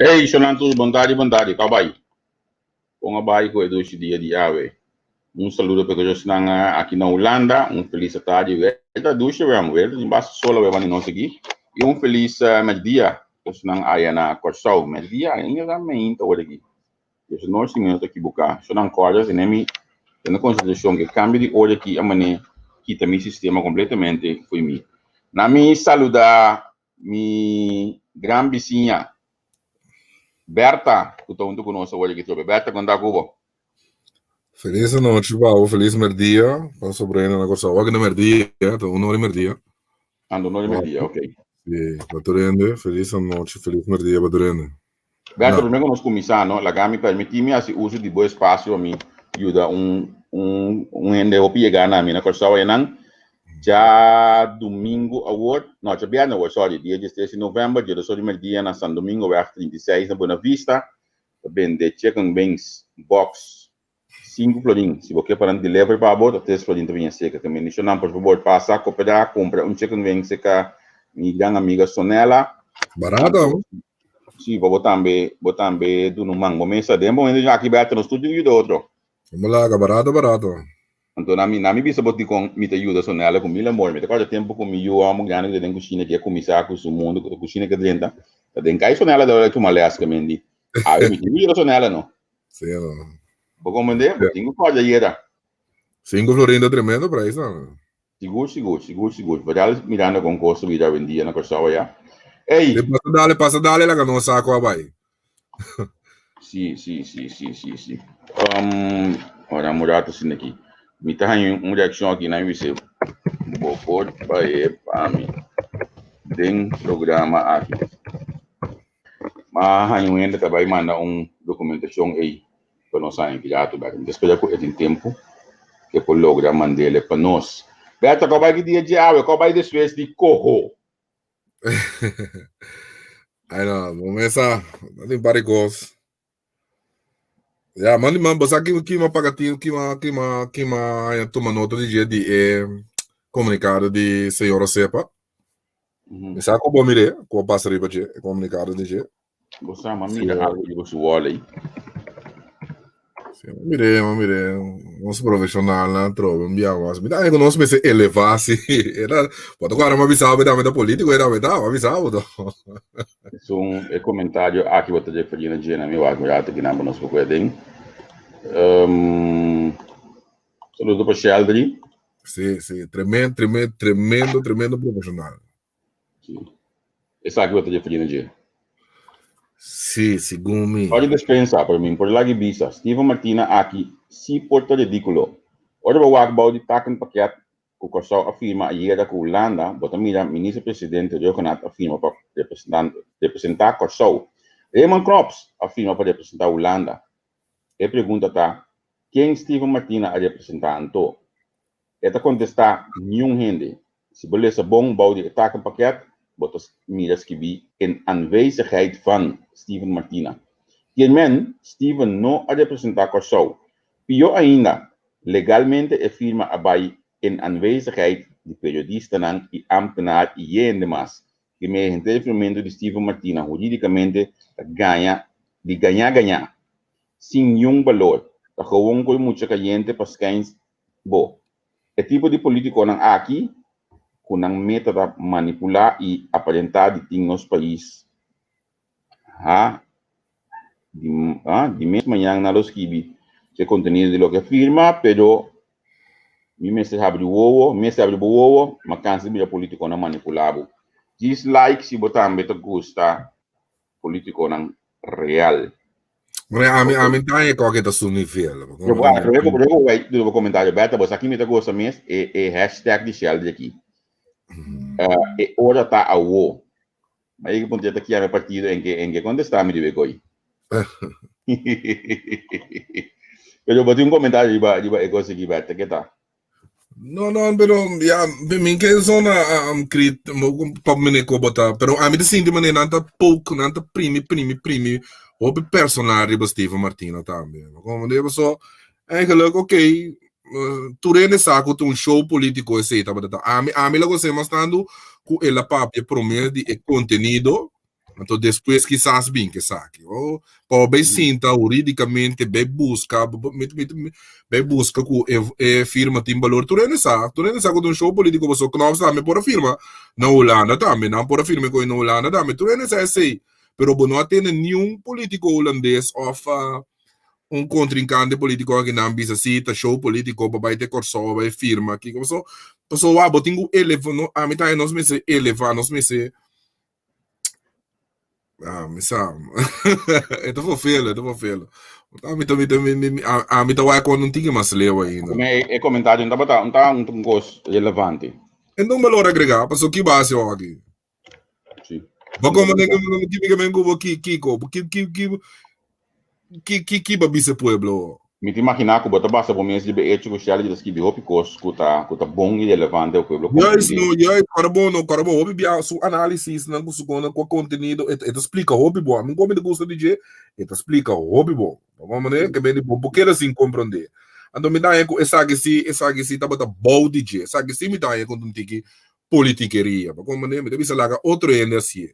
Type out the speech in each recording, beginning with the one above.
Hey, Shonan tur, bon tardi, bon tardi, kau bai? Kon a bai ku e dushi dia di awe? Un saludo pa nan aki na Hulanda, un felis tardi, welta dushi we, welta tin basta sol awe banda nos aki, i un felis mèrdia pa nan aya na Kòrsou. Mèrdia, ainda ta meinta ora aki. Pues no si mi no ta ekiboká. Shonan kòrda tene mi tene konsiderashon ku e kambio di ora aki a manera kita mi sistema kompletamente fo'i mi. Na mi saludá mi gran bisiña Berta ku ta huntu ku nos awor aki trobe. Berta, kon ta ku bo? Felis anochi pa bo, felis merdia pa sobreno na Kòrsou. Awor aki na merdia, ta un ora i merdia. Ando un ora i merdia, ok. Si, pa tur hende, felis anochi, felis merdia pa tur hende. Berto, promé ku nos kuminsá, no, laga mi permití mi hasi uso di bo espasio pa mi yuda un un un hende hopi yegá na mi na Kòrsou ayanan. Djadumingu awor, no, djabièrnè awor, sòri, dia diestres di novèmber, djedoso di mèrdia na San Domingoweg 36 na Buena Vista, ta bende chicken wings box Sinku florin. Si bo ke pa nan deliver pa bo, ta tres florin ta biña seka. Te mendishonan, por fabor, pasa koperá, kumpra un chicken wing seka mi gran amiga Sonela. Barato. Si, pa bo tambe, bo tambe duna un man. Bo mesa den bo hende aki bèta, nos tur tin ku yuda otro. Bo laga, barato, barato. Anto na mi, na mi bisa bo dikon mi ta yuda Sonela ku mil amor. Mi ta kòrda tempu ku mi yu hòmber grandi ku ta den kushina ke a kuminsá ku su mundu ku ta kushina ke drenta. Ta den kai Sonela ta tuma lès ke men di. Awe mi tin ku yuda Sonela no. Sí, no. Bo comprende? Bo tin ku kòrda yera. Sinku florin ta tremendo prijs no. Sigur, sigur, sigur, sigur. Vooral mirando kon kos ta bira awendia na Kòrsou ayá. Ey! Pasa dale, pasa dale laga nos sa ku a bai. Sí, sí, sí, sí, sí, sí. Um, ora un rato asina aki. Mi ta haña un reakshon aki na mi bisa, bo por bai pa mi den programa aki. Ma haña un hende ta bai manda un dokumentashon ei pa nos haña ki rato bèk. Mi ta spera ku e tin tempu ku e por logra mand'el pa nos. Berta, kò bai ki dia dje awe? Kò bai despues di koho? Ai no, bo mesa, ta tin par di kos. Ya, man di man, bo sa ki ki ma paga tin, ki ma ki ma ki ma haña tuma nota di dje di e komunikado di señora Sepa. Mi sa ku bo mir'é, ku bo pasa riba dje, e komunikado di dje. Bo sa, m'a mira algu riba su wall ei. Sí, m'a mir'é, m'a mir'é. Nos profeshonalnan atrobe un bia mas. Mi ta haña ku nos mester elevá si. Era, bo ta kòrda m'a bisa bo tambe ta polítiko, e tambe ta, m'a bisa bo to. Esun e komentario aki bo ta referí na dje na mi wak un rato kinan pa nos por kue den. Saludo pa Sheldry. Sí, sí, tremendo, tremendo, tremendo, tremendo profesional. Sí. Esaki bo ta referí na dje. Sí, segun mi. Ora despensa, pero mi por lagi bisa, Steven Martina aki sí por ta ridículo. Ora bo wak bou di takenpakket ku Kòrsou a firma ayera ku Hulanda, bo ta mira Minister Presidente Rhuggenaath a firma pa representá Kòrsou. Raymond Knops a firma pa representá Hulanda. E pregunta ta, ken Steven Martina a representá anto? E ta kontestá, niun hende. Si bo lesa bon bou di e takenpakket, bo ta mira skibí in aanwezigheid van Steven Martina. Kiermen, Steven no a representá Kòrsou. Pió ainda, legalmente e firma a bai in aanwezigheid di periodistanan i ámtenar i hende mas. Primé, henter e firmamentu di Steven Martina hurídikamente ta gaña di gañá-gañá, sin niun balor, ta gewoon koe mucha kayente pa skèins bo. E tipo di polítikonan aki ku nan meta ta manipulá i aparentá di tin nos pais ha di ha di mes mañan nan lo skibi su e kontenido di loke a firma, pero mi mester habri wowo, mi mester habri bo wowo, ma kansa di mira politikonan manipulá bo. Djis like si bo tambe ta gusta politikonan real. Bueno, ami, ami ta e koke ta su nivel. Yo bo, yo bo, yo bo, yo bo komentario, Berta, bo sa ki mi ta gosa mes e e hashtag di Sheldry aki. E ora ta awo. Ma yega punto ya ta kiami partido en ke en ke kontestá mi riba e koi. Pero bo tin un komentario riba riba e kos aki, Berta, ke ta? No, no, pero ya, mi ke zona um, krit, pa mene ko bota, pero ami ta sinti mane nan ta poke, nan ta primi, primi, primi, hopi personal riba Steven Martina tambe. Como de so, eigenlijk, oké, tur hende sa ku ta un show politico esei tabata ta. Ami, ami lo gosé mas tantu ku el a papia promé di e kontenido. Anto despues kisas bin ke esaki. O pa bo bay sinta huridicamente, bay busca, bay busca cu e e firma tin balor. Tur hende sa, tur hende sa cu ta un show politico pasobra Knops tambe por a firma na Hulanda tambe, nan por a firma e coy na Hulanda tambe. Tur hende sa esey. Pero bo no a tende niun politico hulandes of un kontrinkante polítiko aki nan bisa si ta show polítiko pa bai te Kòrsou bai firma kiko paso paso wak bo tin ku eleva no ami ta nos mester eleva nos mester ah mi sa e ta vervelen e ta vervelen ami ta mi ta mi mi ami ta wak kon un tiki mas leu ainda. E e komentario no tabata no ta un kos relevante. E no un balor agregá paso ki base aki. Sí. Bo como ne ki ki men kubo ki kiko ki ki ki ki ki ki ba bisa pueblo. Mi ta imaginá ku bo ta basa bo mes riba e echo ku Shelley ta skibi hopi kos ku ta ku ta bon i relevante pa pueblo Juist komprendé. no, juist, kòrda bon no, kòrda bon hopi bia su análisisnan ku su kona ku kontenido e ta splika hopi bon. Ami ku mi ta gusta di dje, e ta splika hopi bon. Pa bon manera ke bende bo bo keda sin komprondé. Anto mi ta haña ku esaki si esaki si tabata bou di dje. Esaki si mi ta haña ku ta un tiki politikeria. Pa kon manera mi ta bisa laga otro hende hasié.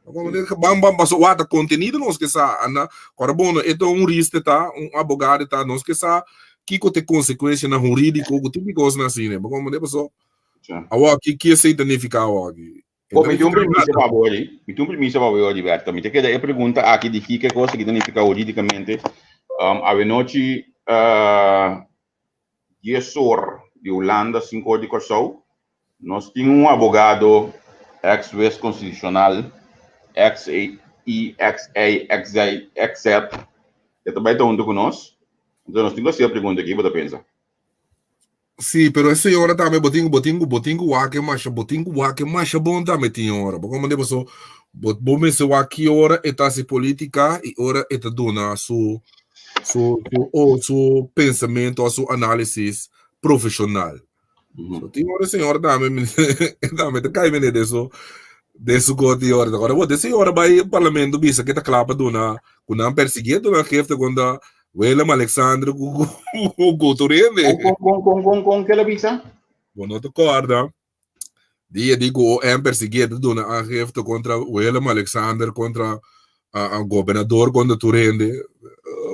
Pa kon manera bam bam paso wak ta kontenido nos ke sa anda kòrda bon no e ta un hurista ta un abogado ta nos ke sa kiko ta e konsekuensianan hurídiko ku tin di kosnan asina. Pa kon manera paso awor ki ki esei ta nifiká awor aki? E Bo ta mi tin un nifiká premisa nada. pa bo ori. Mi tin un premisa pa bo ori Berta. Mi ta keda e pregunta aki di kiko e kos aki ta nifiká hurídikamente. Awenochi 10 or di Hulanda, 5 or di Kòrsou. Nos tin un abogado, ex wes konstitushonal, ex I, ex E, ex Z, ex Z, e ta bai ta huntu ku nos. Entonces nos tin ku hasi e pregunta aki, bo ta pensa? Sí, pero e señora tambe bo tin bo tin bo tin ku wak e masha, bo tin ku wak e masha bon tambe tin ora. Bo komprende paso bo bo mester wak ki ora e ta hasi politica i ora e ta duna su su su o su pensamiento o su análisis profesional. So tin ora señor tambe tambe ta kai mene de su de su goti ora. Ora bo de señora bai parlamento bisa ke ta kla pa duna ku nan persiguié duna gifte kontra Willem Alexander ku ku ku tur hende. Kon kon kon kon kon ke la bisa? Bo no ta kòrda Dia di ku OM persiguié ta duna aangifte kontra Willem Alexander, kontra gobernador, kontra tur hende.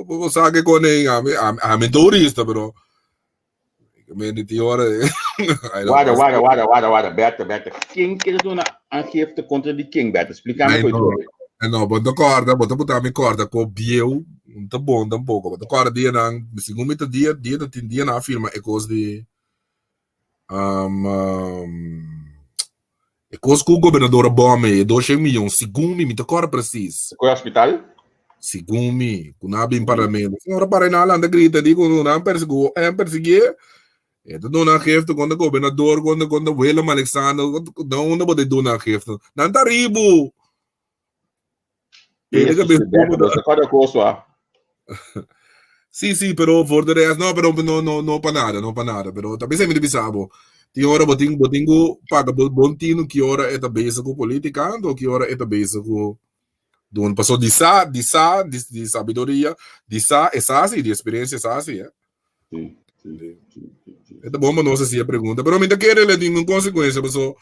Bo sa ke kon ei, ami ami ta hurista, pero mi tin ora. Warda, warda, warda, warda, warda, Berta, Berta, ken ke ta duna aangifte kontra di ken, Berta? Splika mi koe tur. No, bo ta kòrda, bo ta buta mi kòrda ku bieu, no ta bon tampoko. Bo ta kòrda dianan, segun mi ta dia, dia ta tin dia nan a firma e kos di E kos ku gobernador a bòm e 200 miyon, segun mi, mi ta kòrda presis. Ku e hospital? Segun mi, ku nan a bin parlamento. Señora para nan lanta grita di ku nan persigu, en persiguié. E ta duna aangifte kontra gobernador, kontra kontra Willem Alexander, na unda bo ta duna aangifte? Nan ta ribu. Tiene que ver Cada cosa. Sí, sí, pero voor de rest, no, pero no, no, no pa nada, no pa nada, pero también se me bisabo. Tin ora bo tin, bo tin ku paga bo bon tinu ki ora e ta bezig ku politica, anto ki ora e ta bezig ku doen. Paso di sa, di sa, di, di sabiduria, di sa, e sa si, di experiencia sa si, eh. Sí, sí, sí, sí, sí. E ta bon pa nos hasi e pregunta, pero mi ta kere le tin un consecuencia, paso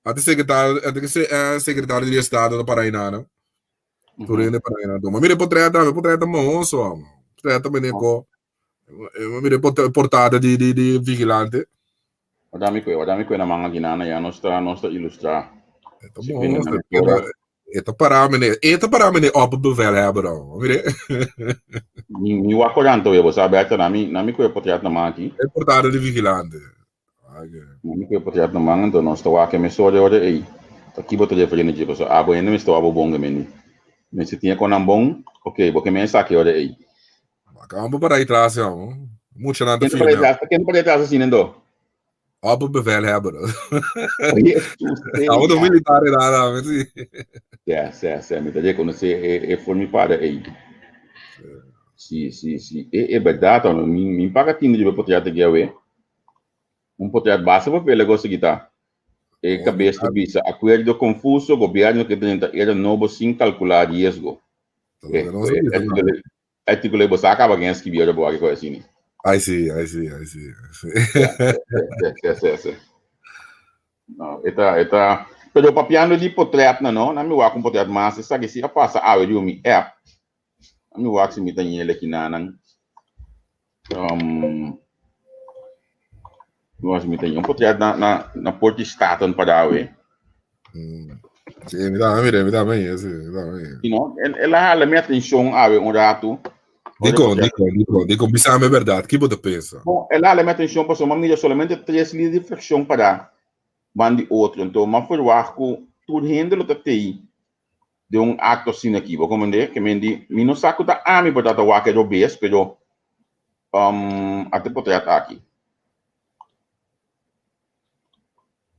Ate secretario, ate que se, eh, secretario di Estado ta para inana. Tur hende para inana. Ma mira portret tambe, portret ta mahoso, amo. Portret ta mene ko. Eh, mira portada di di di vigilante. Wadami kwe, wadami kwe na manga ginana ya nos ta nos ta ilustra. Eta mahoso. Eta para mene, eta para mene opperbevelhebber dan. Mire. Mi mi wakoranto we, bo sabe ata nami nami kwe portret na manga aki. E portada di vigilante. Mi ke portret na man, anto nos ta wak e mesora ora ei. Ta ki bo ta referí na dje? Pasobra abo hende mester wak bo bon gemeni. Mester tin e konan bon, ok, bo ke men esaki ora ei. Acabamos para aí atrás, ja. Mucha nada Ken ta para firme. atrás? Ken ta para atrás asina endo? Opperbevelhebber. Jesus, Abo no militar nada, sí. Sí, sí, sí, mi ta rekonosé e e forma para ei. Sí, sí, sí. E e bèrdat, mi mi paga tinu riba e portret aki awe. Un portret basta papel e cosa kita. E Oh, cabeza ta bisa, acuerdo confuso, gobierno ke drenta era nobo sin calcula riesgo. Lo que no se bisa, no. Artículo bo sa acaba gen escribir ora bo aki cosa así. Ay, sí, ay, sí, ay, sí. Sí, sí, sí, sí. No, eta, eta. Pero papiando di potretnan no, nan mi wak un potret mas, esaki si a pasa awe riba mi app. Nan mi wak si mi ta ñele kinanan. Um, mi wak si mi ta ñe un potret na, na, na Porti Staten para awe. Sí, mi ta mira, mi ta mira, sí, mi ta mira. You know, el, el a hala mi atencion awe un ratu. Dikon, dikon, dikon, dikon, bisame berdad, ki bo ta pensa? Bon, el a hala mi atencion pasobra mi mira solamente tres lider di fraccion para ban di otro. Enton, m'a verwagt ku tur hende lo ta tei den un akto asina aki. Bo komprendé? Ke men di, mi no sa ku ta ami por ta wak e robes, pero um, a te potret aki.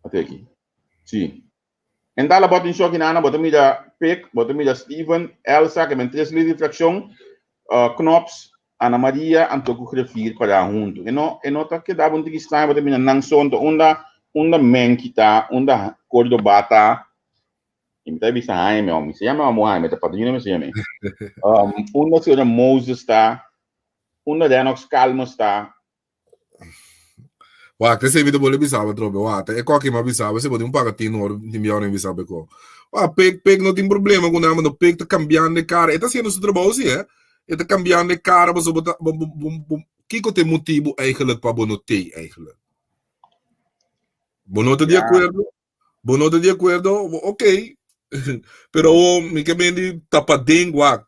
A te aki. Sí. En dala bo atencion aki nana, bo ta mira Pik, bo ta mira Steven, Elsa, ke men tres lider di fraccion, uh, Knops, Ana Maria, anto ku Greffier para huntu. E no, e no ta keda bo un tiki straño, bo ta mira nan so, anto unda, unda Menki ta, unda Cordoba ta, i mi ta bisa Jaime, oh, mi se yama amo Jaime, ta padrino mi se yama. Um, unda señora Moses ta, unda Lennox Calmes ta. Wak, te mi te bole bisaba trobe. Wak, te e koki ma bisaba, se bo tin un paga tin or tin biao ni bisaba ko. Wak, pek pek no tin problema ku nada, no pek ta cambiando de cara. E ta haciendo su trabajo si, eh. E ta cambiando de cara, bo bo ta bo bo bo, bo kiko te motibo eigenlijk pa bo no tei eigenlijk? Bo no ta di acuerdo? Bo no ta di acuerdo? Ok. Pero awo mi ke bendi tapa den wak.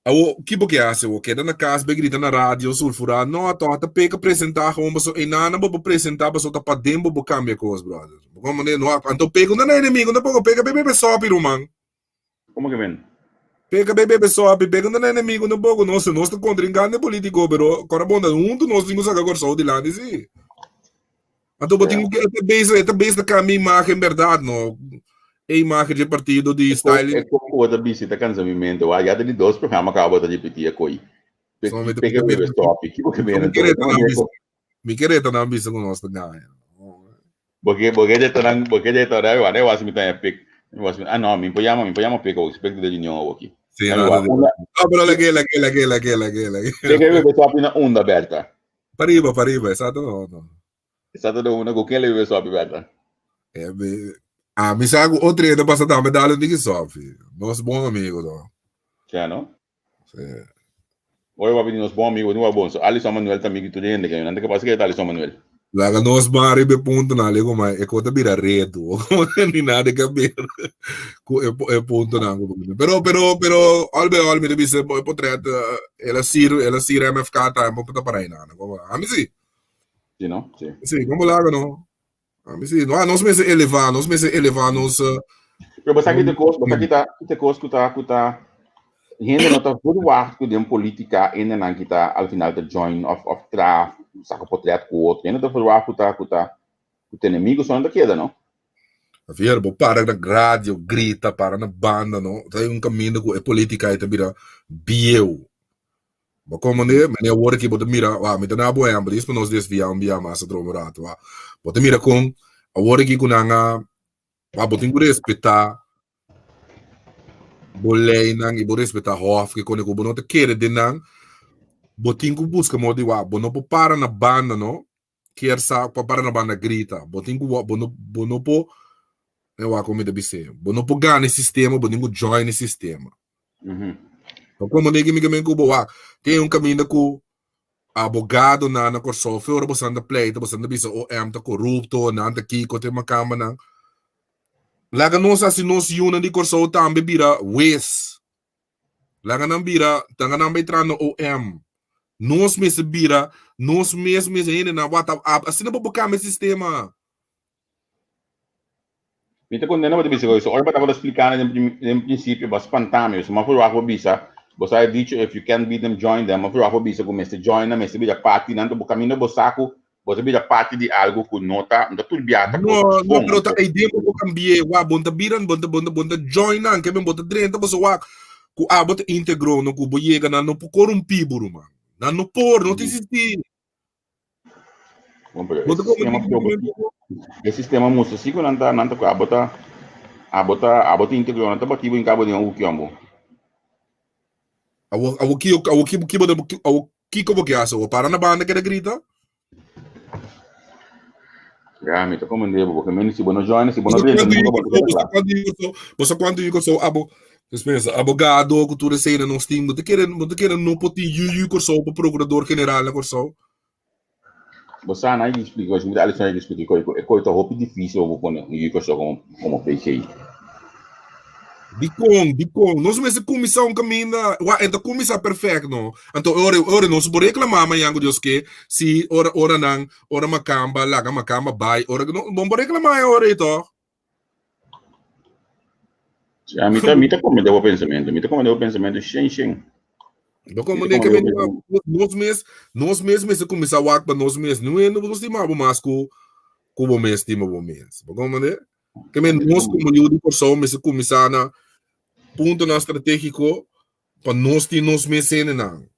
Awo ki bo ke hasi awo? Keda na kas bai grita na radio sulfura? No ato ata peka presenta gewoon paso einana bo por presenta paso ta paden bo por cambia cos brother. Bo comprende? No anto peka no na enemigo tampoco peka bai bebe sopi ruman. Como que men? Peka bai bebe sopi peka no na enemigo tampoco nos nos ta contrincante politico pero kora bon ta hunto nos tin ku saka Kòrsou dilanti si. Anto bo tin ku e ta bezig e ta bezig ta kambia imagen bèrdat no. E imagen dje partido di styling. E koko bo ta bisti ta kansa mi mente wak. Ya ta di dos programa kaba bo ta ripití e koi. Peke bebe sopi. Kiko ke bene to? Mi kere ta nan bisa ku nos ta gaña. Bo ke bo ke ta nan bo ke ta nan wak wak si mi ta haña pek. Ah no mi por yama mi por yama pek awor si pek ta den reunion awor aki. Sí, no, no, no, pero lag'é lag'é lag'é lag'é lag'é lag'é. Peke bebe sopi na unda Berta? Pariba, pariba, esa ta no, no. Esa ta una ku ken le vive sopi, Berta? Eh, mi, ah, mi sa ku otro hende pasa tambe dale un tiki sopi. Nos bon amigo, no. Ja, no? Sí. Ora papi di nos bon amigo, no bon. So Alison Manuel ta amigo di tur hende, ke nan ta capaz ke ta Alison Manuel. Laga nos ban riba e puntonan ali kuma e ko ta bira reto. Ni nada ke haber ku e e puntonan ku bo Pero pero pero al bij al mi ta bisa e potret el a sir el a sir MFK tambe pa ta para einan. Como ami si. Si no? Si. Si, como laga no. Ami si. No, nos mester eleva, nos mester eleva nos Pero bo sa ki ta kos, bo sa ki ta ki ta kos ku ta ku ta hende no ta verwacht ku den politika hendenan ki ta al final ta join of of tra saka potret ku otro. Hende ta verwacht ku ta ku ta ku ta enemigo so nan ta keda no. Javier, bo para na radio, grita, para na banda, no? Ta un kaminda ku e politika ei ta bira bieu. Bo komprende? Mene awor aki bo ta mira, wa, mi ta na bo ehempel, dis pa nos desvia un bia mas atro un rato, wa. Bo ta mira kon awor aki ku nan a Wa bo tin ku respetá bo leinan i bo respetá hòf ke kone ku bo no ta kere den nan, bo tin ku buska modo di wak. Bo no por para na banda no, kier sa pa para na banda grita. Bo tin ku bo no bo no por, e wak kon mi ta bis'é, bo no por gana e sistema, bo tin ku join e sistema. Bo komprendé ki mi ke men ku bo wak? Tin un kaminda ku Abogadonan na Kòrsou, fe ora bosan ta pleita, bosan ta bisa OM ta korupto, nan ta kiko, te makambanan. Laga nos hasi nos yunan di Kòrsou tambe bira wes. Laga nan bira, laga nan bai traha na OM. Nos mester bira, nos mes mester hendenan wak ta asina bo por kambia e sistema. Mi ta contento pa ta bisa eso. Ora bo tabata splicando den, den principio, bo a spanta mi. So, m'a verwacht bo bisa, bo sa e dicho, if you can't beat them, join them. M'a verwacht bo bisa cu mester join nan, mester bira parti nan. Bo caminda bo sa cu bo ta bira parti di algo cu no ta, no ta turbia, ta No, cos no, bon. pero ta e idea bo cambié, wak, bo ta bira, bo ta, bo ta, bo ta join nan, ke men bo ta drenta, bo sa wak, cu abo ta integro, no, cu bo yega nan no por corumpi bo, ruman. Nan no por, no ta existi. Bom, pero e sistema e sistema musta si ku nan ta nan ta ku abo ta abo ta abo ta integro nan ta bati bo in kabo den un hoekje ambo. Awo awo ki awo ki ki bo awo kiko bo ke hasi? Bo para na banda keda grita? Ja, mi ta komende bo, porque meni si bo no join, si bo no drenta, nunca bo ta keda kla. Bo sa kuantu yu Kòrsou abo, pensa, abogado ku tur esei na nos tin, bo ta kere, bo ta kere no por tin yu yu Kòrsou pa prokurador general na Kòrsou? Bo sa nan explica, mi ta Alexander explica e koi ta hopi difícil bo pone un yu Kòrsou komo komo PG. Dikon, dikon? Nos mester kuminsá un kaminda, wak, e ta kuminsá perfèkt no. Anto ora ora nos por reklamá mañan ku Dios ke, si ora ora nan ora makamba laga makamba bai, ora no bo por reklamá e ora ei tòg. Ja, mi ta mi ta komprendé bo pensamentu, mi ta komprendé bo pensamentu shen shen. Bo komprendé ke nos mes nos mes mester kuminsá wak pa nos mes, no hende bo ta stima bo mas ku ku bo mes stima bo mes. Bo komprendé? Ke men nos komo yu di Kòrsou mester kuminsá na puntonan stratégiko pa nos tin nos mes hendenan.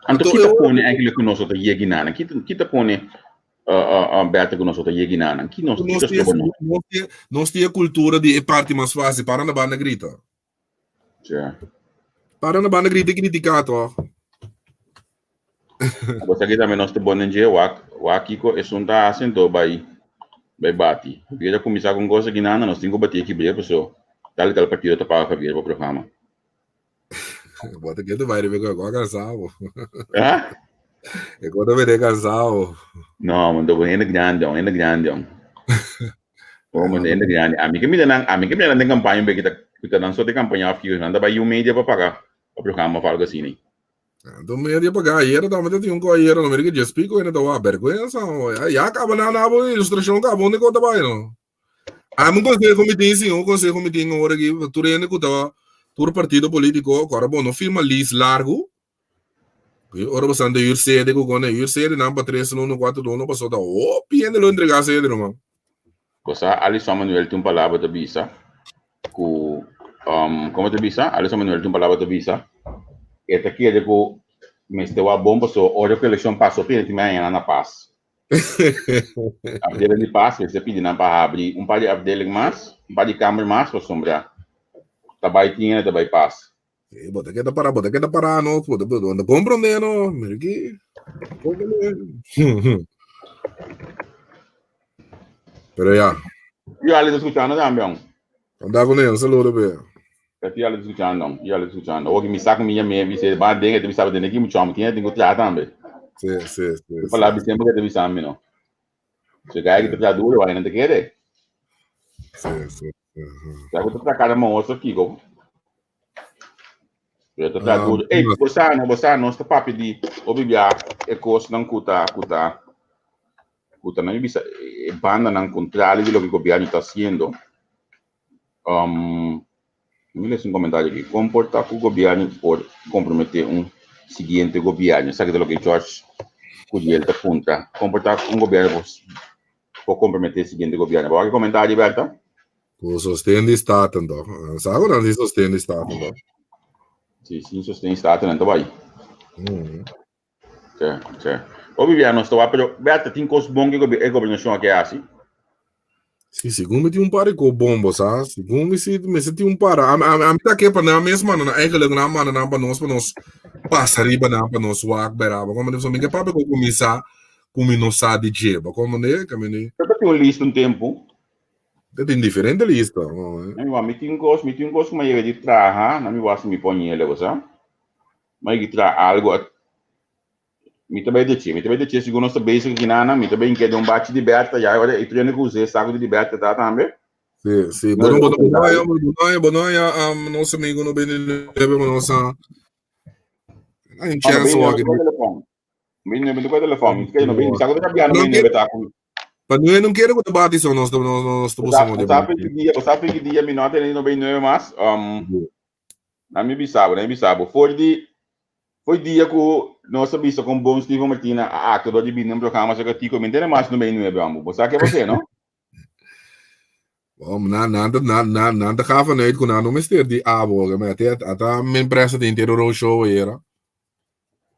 Anto kita pone eigenlijk ku nos ta yegi nanan? Kita kita pone Bertha ku nos ta yegi nanan? Ki nos nos tin nos tin e kultura di e parti mas fásil, para na banda grita. Ja. Para na banda grita i kritiká tòg. Bo sa ki tambe nos ta bon den dje, wak wak kiko esun ta hasi anto bai bai bati. Javier a kuminsá ku un kos aki nan, nos tin ku bati aki bre paso tal i tal partido ta paga Javier pa programa. Bo ta kende bai riba ku a kansá bo. Ah? E kos ta bini kansá bo. No, man, bo hende grandi, hende grandi. Oh, man, hende grandi. A mi ke mira nan, a mi ke mira nan den kampaña be kita kita nan so de kampaña of kios, nan ta bai yu media pa paga pa programa of algo asina. Anto media paga ayera tambe ta tin un ko ayera no mira ke djes pico ene ta wa bergüenza ya kaba nan abo ilustracion kaba unda ko ta bai no. Ami un conseho mi tin si un conseho mi tin ora aki pa tur hende ku ta tur partido politico ku ora bo no firma lis largu ora bo san ta huur sede ku kone huur sede nan pa tres luna kuater luna paso ta hopi hende lo entrega sede ruman. Bo sa Alison Manuel tin un palabra ta bisa ku um komo ta bisa Alison Manuel tin un palabra ta bisa e ta kere ku mester wak bon paso ora ku elekshon pasa hopi hende tin mei añanan na pas. Afdeling di pas mester pidi nan pa habri un par di afdeling mas, un par di kamer mas pasobra ta bai tin hende ta bai pas. Sí, bo ta keda para, bo ta keda para no, bo ta bo ta comprende no, mira aquí. Comprende. Pero ya. Yo Ale ta escuchando tambe. Anda con él, saludo be. Ti Ale ta escuchando, ti Ale ta escuchando. Oki mi saco mi yame, mi se ba den, te bisaba den aquí mucho amo, tiene tengo traha tambe. Sí, sí, sí. Te fala sempre que te bisami no. Se gai que te traha duro, vai não te quere. Sí, sí. Ya ku ta traha kada mozo kiko. Pero ta traha duro. Ey, bo sa, bo sa, nos ta papia di hopi bia e kosnan ku ta, ku ta, ku ta nan bisa e bandanan kontrali di loke gobièrnu ta hasiendo. Um, mi lesa un komentario aki. Kon por ta ku gobièrnu por komprometé un siguiente gobièrnu? Esaki ta loke George Curiel ta puntra. Kon por ta un gobièrnu por por komprometé siguiente gobièrnu? Bo wak e komentario, Berta? Ku sosten di Staten toch? Sa ku nan di sosten di Staten toch? Si, sin sosten di Staten nan ta bai. Sí, sí. Hopi bia nos ta wak, pero Berta, tin kos bon ku e gobernashon aki a hasi? Si, segun mi tin un par di kos bon, bo sa. Segun mi si, mester tin un par. Ami, ami, ami ta ke pa nan mes manda nan, eigenlijk nan manda nan pa nos, pa nos pasa riba nan, pa nos wak bera. Bo komprende? So mi ke papia ku kuminsá ku mi no sa di dje. Bo komprende? Ke mi di. Pero tin un lista un tempu. Ta tin diferente lista. Na mi wak, mi tin kos, mi tin kos ku mi a yega di traha, na mi wak si mi por ñele, bo sa. Mi a yega di traha algu, mi ta bai dje, mi ta bai dje segun nos ta bezig aki nan, mi ta bai keda un bachi di Bertha, ya ora e trene ku us'é saku di Bertha ta tambe. Si, si. Bo no, bo no, bo no haya, bo no haya, bo no haya, um, nos amigo no bini lebe, bo no sa. Ay, un chance wak. Mi no mi telefon, mi no mi saco ta biano mi no ta ku. Pa nu no quiere ku ta bati so nos nos nos ta busca mo de. Sabe ki dia, sabe ki dia mi no tene no bei nueve mas. Um na mi bisabo, na mi bisabo. For di foi dia ku nos a bisa kon bon Steven Martina a acto do di bini un programa sa katico mi tene mas no bei nueve ambo. Bo sa ke você, no? Bom, nan nan nan nan nan ta ga vanuit ku nan no mester di abo, ke me ate ata men presa di entero road show era.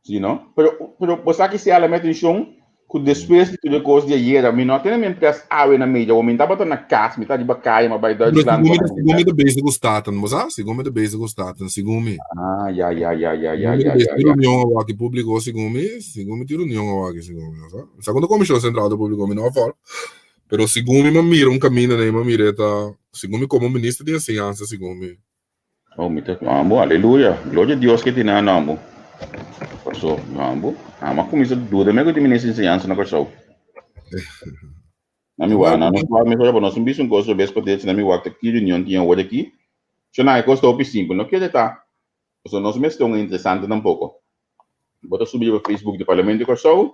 Sí, no? Pero, pero bo sa ki sea la mi atencion? Ku despues di tur e kos di ayera, mi no a tene mi pres awe na media, mi tabata na kas, mi ta riba kaya, mi a bai Duitsland. Pero segun mi ta bezig ku Staten, bo sa? Segun mi ta bezig ku Staten, segun mi. Ah, ya, ya, ya, ya, ya, ya, ya. Tin reunion awor aki públiko, segun mi, segun mi tin reunion awor aki, segun mi, bo sa? Mi sa ku ta Komishon Sentral ta públiko, mi no a fòl. Pero segun mi, mi a mira un kaminda nei, mi a mira e ta, segun mi komo minister di enseñansa, segun mi. Oh, mi ta amo, aleluya. Gloria a Dios ke tin nan amo. Paso, amo. Amo a kuminsá duda me ku tin minister di enseñansa na Kòrsou. Na mi wak, na nos wak mehor pa nos un bisa un kos robes pa derecho na mi wak ta ki reunion tin awor aki. Sho nan e kos ta hopi simpel, no kere ta pasobra nos mester un interesante tampoko. Bo ta subi riba Facebook di Parlamento di Kòrsou,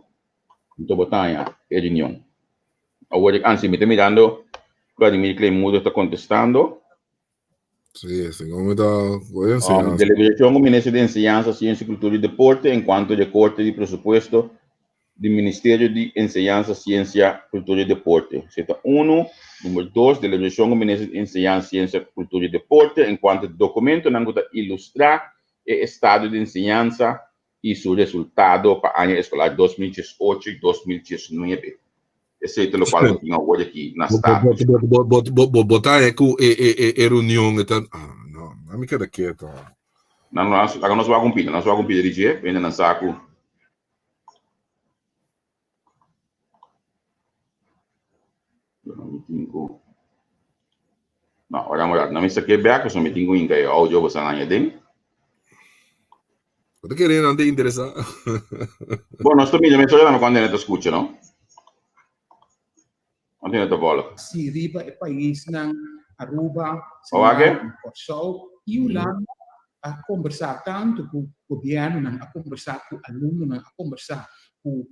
anto bo ta haña e reunion. Awor ansi mi ta mirando Vladimir Kleinmoedig ta kontestando. Sí, segun mi ta voy a enseñanza. Deliberacion cu Minister di Enseñanza, Ciencia, Cultura y Deporte en cuanto recorte di presupuesto di Ministerio di Enseñanza, Ciencia, Cultura y Deporte. Esey ta uno. Number dos, deliberacion cu Minister di Enseñanza, Ciencia, Cultura y Deporte en cuanto documentonan cu ta ilustra e estado di enseñanza y su resultado pa aña escolar 2018 y 2019. Esey ta locual bo tin awor aki na status. Bo ta haña cu e reunion e ta, ah no, na mi keda keto. Nan no, laga nos wak un pida, nos wak un pida di dje, bende nan sa cu. Mi tin cu, no, ora un rato, nan mi sa ke bek, pasobra mi tin cu hinca e audio bo sa haña den. Bo ta kere nan ta interesa? Bon, nos ta mira mesora tambe cuando hende ta scucha, no? Cuando hende ta volg. Si riba e paisnan Aruba, Owake? Sint Kòrsou i Hulanda a kombersá tantu ku gobièrnunan, a kombersá ku alumnonan, a kombersá ku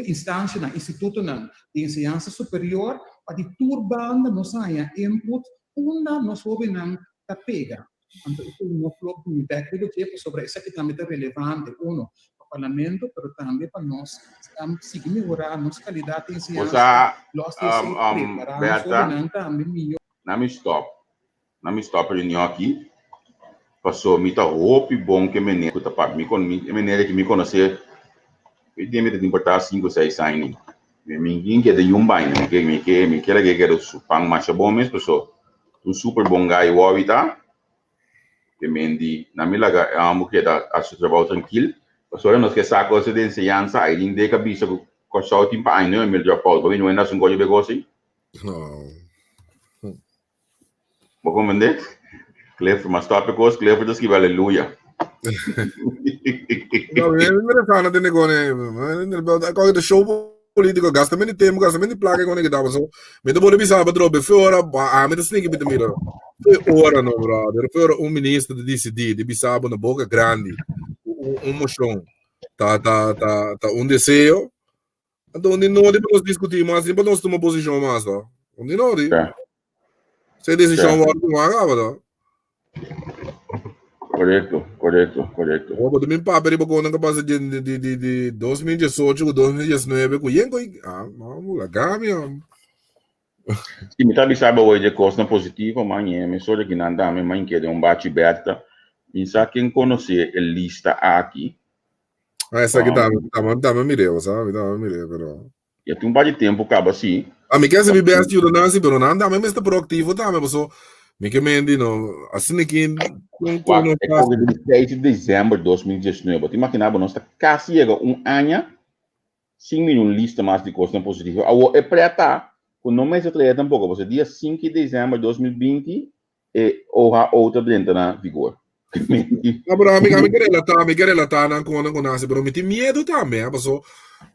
instansianan, institutonan di enseñansa superior, pa di tur banda nos haña input unda nos hóbennan ta pega. Anto esei nos lo bini bek riba dje pasobra esaki tambe ta relevante, uno, pa Parlamento, pero tambe pa nos sigui mehorá nos kalidat di enseñansa, los di esei prepará nos hóbennan tambe mihó. Na mi stop, na mi stop reunion aki, paso mi ta hopi bon ku e meneer ku ta papia. Mi kon, e meneer aki mi konosé, mi den mi ta tin por ta sinku seis aña ni. Mi mi kin keda yun baña, mi ke mi ke mi ke lag'é keda su pan masha bon mes paso un super bon guy wowi ta. Ke men di na mi laga e homber keda hasi su trabou trankil pasobra nos ke sa cosa di enseñansa Aydin Dek a bisa ku Kòrsou tin pa aña 9000 drop out. Bo bini wenda hasi un goyo begosi? No. Bo comprende? Clifford, mas stop e kos, Clifford ta skibi aleluya. No, mi interesante tene con eh. Con de show político, gasta meni tempo, gasta meni placa con que tava so. Mi te pode bisa pa drop, fe ora, a mi te sneaky mi te mira. Fe ora no, brother. Fe ora un ministro de decidi, de bisa na boca grande. Un, un motion. Ta ta ta ta un deseo. Anto un di nodi pa nos discuti mas, ni pa nos tuma posicion mas, to. Un di nodi. Ja. Se decision wordo tuma caba, to. Correcto, correcto, correcto. Oh, but mi papia riba con que pasa di di di di di 2018 ku 2019 ku yen ku ah, no, la gami. Si mi ta bisa bo de kosnan positivo, man, e mi sore ki nan dame, man kede un bachi Berta. Mi sa ken konosé e lista aki. Ah, esaki tambe, tambe, tambe miré, o sea, tambe miré, pero... Ya tin un par di tempo kaba si. A mi ke si mi best yuda nan si, pero nan tambe mester proactivo tambe, paso mi ke mendi no, asina ki kon kon no fácil. E di 6 di december 2019, bo ta imagina bo nos ta kasi yega un aña sin mira un lista mas di kosnan positivo. Awor e pret ta ku no mester trae tampoko, pasobra dia 5 di december 2020 e OHO ta drenta na vigor. No, pero ami, ami ke relatá, mi ke relatá nan kon nan ku nase, pero mi tin miedu tambe, eh, paso,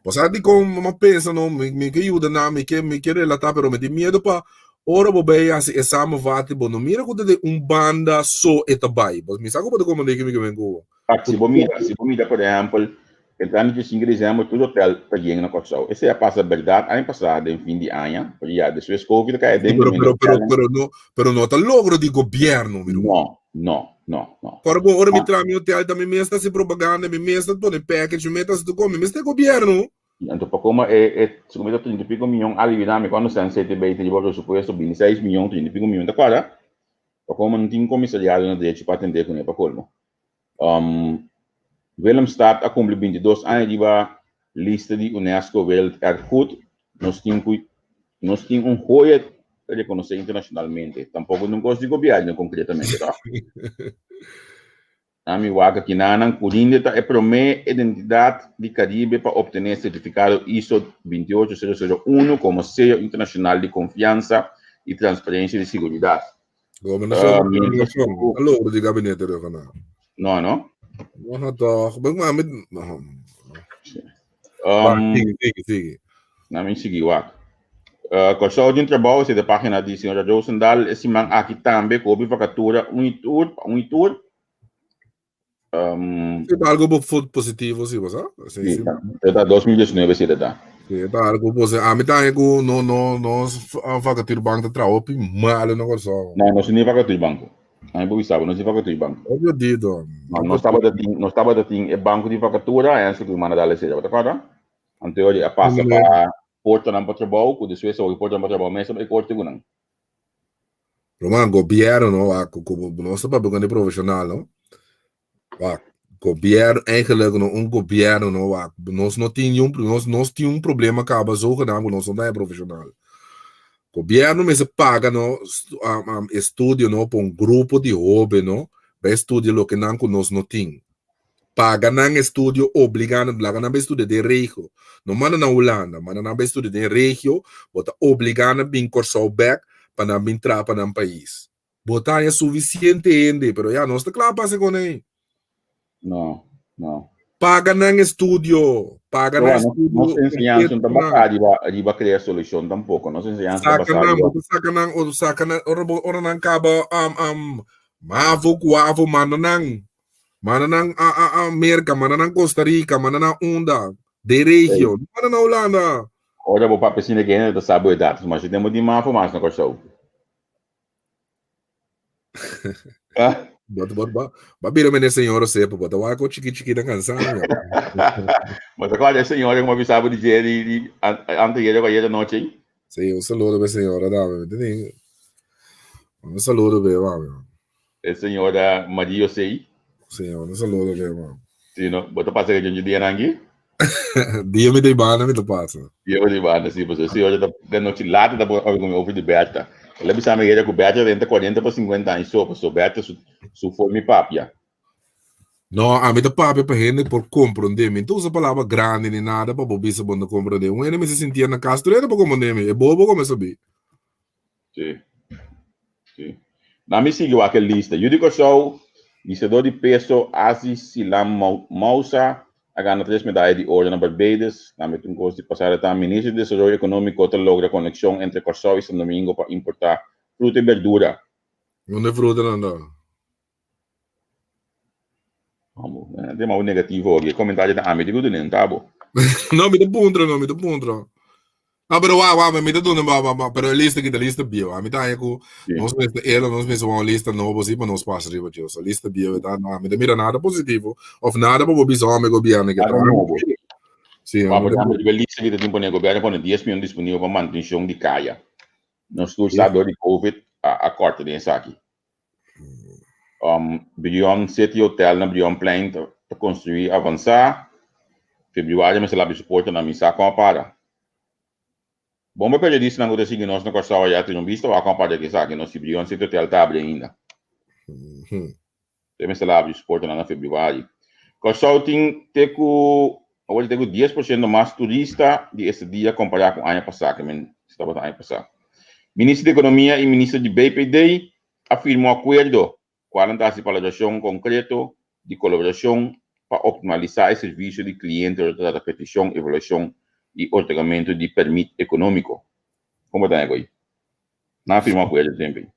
bo sa dikon mi a pensa no, mi, mi ke yuda nan, mi ke, mi ke relatá, pero mi tin miedu pa ora bo bai hasi e samenvatting, bo no mira ku ta den un banda so e ta bai. Bo, mi sa ku bo ta komprendé ke mi ke men ku bo. Pak, si bo mira, si bo mira por ehèmpel, entrando dje sinku di desèmber tur hotel ta yen na Kòrsou. Esei a pasa bèrdat aña pasá den fin di aña, pero ya despues covid a kai aden Pero, también pero, pero, hotelnan. pero no, pero no ta logro di gobièrnu, mi ruman. No, no, no, no. Ora bo, ora mi traha mi hotel ta mi mes ta hasi propaganda, mi mes ta pone package, mi mes ta hasi tur kos, mi mes ta e gobièrnu. Anto pa koma e e si ta trinta i piko miyon aliviná mi kuando sèn CTB ta riba presupuesto bini seis miyon trinta i piko miyon ta kòrda pa koma no tin komisariado na derecho pa atendé kuné pa kolmo. Um, Willemstad a kumpli 22 aña riba lista di UNESCO Werelderfgoed. Nos tin ku nos tin un hoya rekonosé internashonalmente. Tampoko no un kos di gobièrnu konkretamente, tòg? Ami wak aki nanan, Curinde ta e promé identidat di Karibe pa optené sertifikado ISO 28001 komo seyo internashonal di konfiansa i transparensia di siguridat. Gobernashon di Gobernashon, a logro di gabinete regional. No, no. No, toch. Ben maar met. Sigui, sigui, sigui. Na mi sigui wak. Kòrsou den trabou, esei ta página di señora Rosendal e siman aki tambe ku hopi vakatura un i tur pa un i tur. Sí, ta algo positivo, sí, bo sa? Sí, sí. Sí, ta 2019 sí ta. Sí, ta algo positivo. A mi ta ku no no no vakatura bank ta traha hopi malo na Kòrsou. No, no ni vakatura banko. A mi por bisa bo, no si vakatura banko. Obvio dito. No, nos tabata tin, nos tabata tin e banko di vakatura, en su ku manda dale sera, bo ta kòrda? Anto a pasa pa portanan pa trabou, ku despues a portanan pa trabou mes a bai korte ku nan. Roman, gobierno, no, wak, ku, ku, nos ta papia ku profesional, no? Wak, gobierno, eigenlijk, no, un gobierno, no, wak, nos no tin un, nos, nos tin un problema kaba zogenaamd ku nos no ta profesional. Gobierno mester paga, no, estudio, no, pa un grupo di hoben, no, bai estudia loke nan ku nos no tin. Paga nan estudio, obliga nan, laga nan bai studia den regio. No manda nan Hulanda, manda nan bai studia den regio, bo ta obliga nan bin Kòrsou bèk pa nan bin traha pa nan pais. Bo ta haña sufisiente hende, pero ya nos ta kla pa hasi kon ei. No, no. Paga nan estudio, paga nan estudio. Nos enseñansa no ta basá riba, riba krea solushon tampoko. Nos enseñansa ta basá riba. Saka nan, bo ta saka nan, ora bo, ora nan kaba mavo ku avo manda nan. Manda nan a, a, a Merca, manda nan Costa Rica, manda nan unda, de regio, no manda nan Hulanda. Ora bo papia asina ke hende ta sa bo edat, mas si tempo di mafo mas na Kòrsou. Ah. Bo, bo, bo, bo bira mene señor Osepo, bo ta wak ko chiki chiki na kansa. Bo ta kòrda e señora ku mi a bisa bo di dje di di anteayer òf ayer anochi? Sí, un saludo pa e señora tambe, mi ta tin. Un saludo pa e mami. E señora Maria José. Sí, un saludo pa e mami. Sí, no? Bo ta pasa e dia nan aki? Dia mi ta banda mi ta pasa. Dia mi ta banda, sí. Pasobra si ora ta den nochi lata ta por obi over di Bertha. El a bisa mi ayer ku Bertha ta entre 40 pa 50 aña so, pasobra Bertha su su forma di papia. No, ami ta papia pa hende por komprondé mi. No ta usa palabra grandi ni nada pa bo bisa bo no ta komprondé. Un hende mester sintié na kas tur hende por komprondé mi. E bobo ku mi sabí. Sí. Sí. Na mi sigui wak e lista. Yu di Kòrsou, lisadó di peso Aziz Silam Mousa a gana tres medaya di oro na Barbados. Tambe tin kos di pasada ta Minister di Desaroyo Ekonómiko ta logra konekshon entre Kòrsou i San Domingo pa importá fruta i berdura. Unda e frutanan ta? Amo, eh, ma un negativo hoor. Je comentario ta ami, digo doen, tabo. No, mi ta puntra, no, mi ta puntra. No, pero wa, wa, mi ta duna, wa, wa, wa, pero e lista kita lista bieu. A mi ta haña ku nos mester elo, nos mester un lista nobo si pa nos pasa riba dje. So lista bieu ta, no, mi ta mira nada positivo of nada pa bo bisa home gobierno ke Nada nobo. Sí, Pa, por ejemplo, riba lista kita tin pone gobierno pone 10 miljoen disponibel pa mantenshon di kaya. Nos tur sa door di COVID a, a korta den esaki. Um, Brion City Hotel na Brionplein ta, ta construí avanzá. Februario mester labi su porta na misa kon a para. Bon pa periodistanan ku ta sigui nos na Kòrsou ayá tene un bista wak kon a para esaki no si Brion City Hotel ta abri ainda. Te mester labi su portanan na februario. Kòrsou tin te ku awor te ku 10% mas turista di estadia kompará ku aña pasá, ke men tabata aña pasá. Minister di Ekonomia i Minister di BPD a firma un akuerdo kual nan ta hasi palabrashon konkreto di kolaborashon pa optimalisá e servisio di kliente ora ta trata petishon, evaluashon i otorgamentu di pèrmit ekonómiko. Kon bo ta haña ku ei? Nan a firma un akuerdo tempu ei.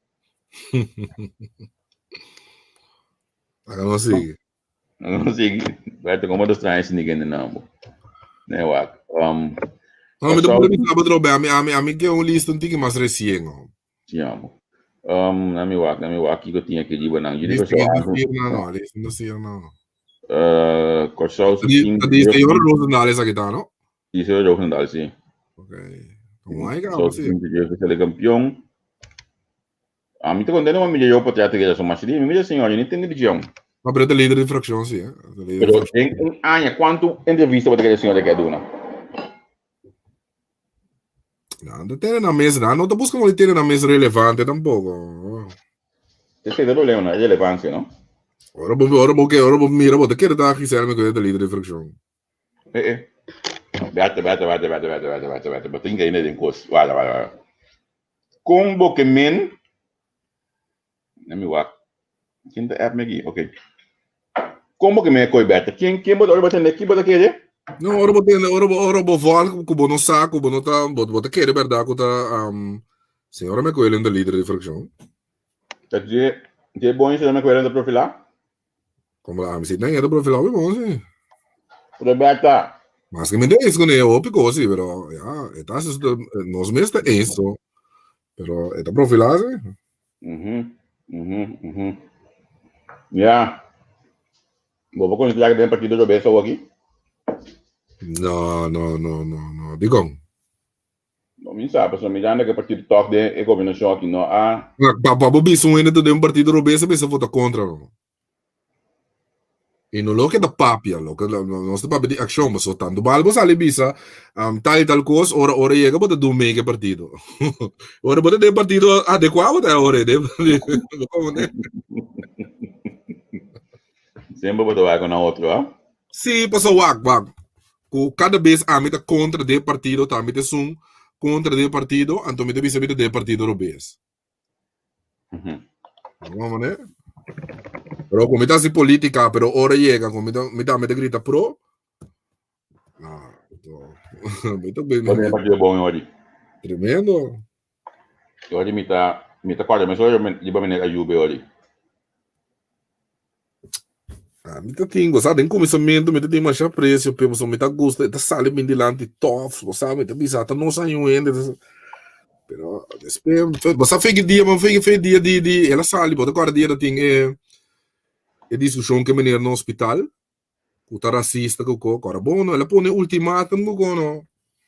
Laga nos sigui. Laga nos sigui. Berto, komo ta straña si ni kende nan bo? Nee, wak. Um, No, mi ta pone mi sabe trobe. Ami, ami, ami ke un lista un tiki mas resien. Oh. Sí, amo. Um, nami wak, nami wak, kiko tin aki riba nan. Jullie Lista Kòrsou no sirve no, lista no sirve no. Kòrsou su Di, tin di señor Roosendaal esaki ta, no? Di señor Roosendaal, sí. Ok. Como hay que Kòrsou su tin de sali kampion. Ami ta kontento pa mira yo pa trata guera so mas di mi mira señor, yo ni tende di djom. Ma pero ta lider di fraccion si, eh. Pero den un aña cuanto entrevista bo ta kere señor de ke duna? Nan ta tene nan mes, nan no ta busca di tene nan mes relevante tampoco. Ese es el problema, no? Relevancia, no? Ora bo, ora bo, ora bo mira, bo ta kere ta Giselle me ta lider di fraccion. Eh, eh. Bete, bete, bete, bete, bete, bete, bete, bete. Bo tin que ir den kos. Wala, wala, wala. Kon bo ke men Let me wak. Ken ta app me aki? Ok. Kon bo ke men koi bete? Ken, ken bo ta ora bo tende? Ki bo ta kere? No, ora bo tende, ora bo, ora bo volg ku bo no sa, ku bo no ta, bo, bo ta kere berdad ku ta, um, señora McQuillan ta lider di fraccion. Ta dje, dje bon señora McQuillan ta profilá? Como la ami si nan ta profilá hopi bon si. Roberta. Mas que mi ta eens con ella hopi cos si, pero ja, e ta nos mes ta eens so. Pero e ta profilá si. Mhm, mhm, mhm. Ja. Bo por considera que den partido robes awo aki? No, no, no, no, no. Dikon? No mi sa, pasobra mirando ku e partido tòg den e gobernashon aki no a. Pa pa bo bisa un hende ta den un partido robes a bisa vota kontra no. I no loke ta papia, loke nos ta papia di akshon, pasobra tantu bal bo sali bisa tal i tal kos, ora ora yega bo ta dun mee ku e partido. Ora bo ta den e partido adekuá bo ta ora den bo komprende? Semper bo ta wak na otro, ha? Sí, pasobra wak, wak. Ku kada bes ami ta kontra den partido ta ami ta esun kontra den partido anto mi ta bisa mi ta den partido robes. Bo mane? Pero ku mi ta hasi politika pero ora yega ku mi ta mi tambe ta grita pro ah to mi ta Bo den partido bon ori. Tremendo. Ori mi ta mi ta kòrda mes ori riba meneer Ayube ori. Ah, mi ta tin, sa, den kuminsamentu mi ta tin masha apresio p'e, pasobra mi ta gusta, e ta sali bin dilanti tòf, bo sa, mi ta bisa, ta nos aña un hende, pero despues, bo sa feki dia, bo feki fe dia di, di, el a sali, bo ta kòrda dia ta tin e, e diskushon ku e meneer na hospital, Ku ta rasista ku ko kora bon no. El a pone ultimatum ku ko no.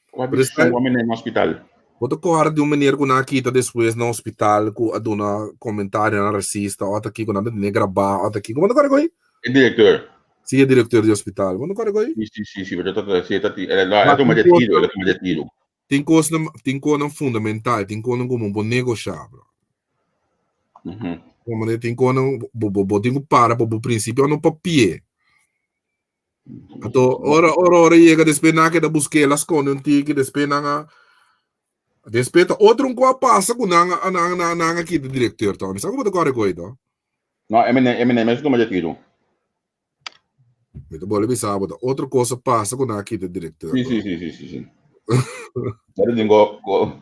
Kua discusion ku a meneer na hospital? Bo ta kòrda di un meneer ku nan a kita despues na hospital ku a duna komentarionan rasista òf ta kiko nan ta tene grabá òf ta kiko. Bo ta kòrda ku ei? E direkteur. Si, e direkteur di hospital. Bo ta kòrda ku ei? Si, si, si, si. Pero ta ta si ta ti el a tuma retiro, el a tuma retiro. Tin kosnan, tin konan fundamental, tin konan ku bo por negoshá, bro. Como manera tin konan bo bo bo tin ku para pa bo prinsipio no papi'é. Anto ora ora ora yega despues nan a keda busk'é, el a skonde un tiki, despues nan a despues ta otro un ku a pasa ku nan a nan a nan a kita direkteur tòg. Mi sa ku bo ta kòrda ku ei tòg. No, e meneer e meneer mes a tuma retiro. Mi ta bolbe bisa bo ta otro cosa pasa ku nan a kita directeur. Sí, sí, sí, sí, sí, sí. Pero digo, go,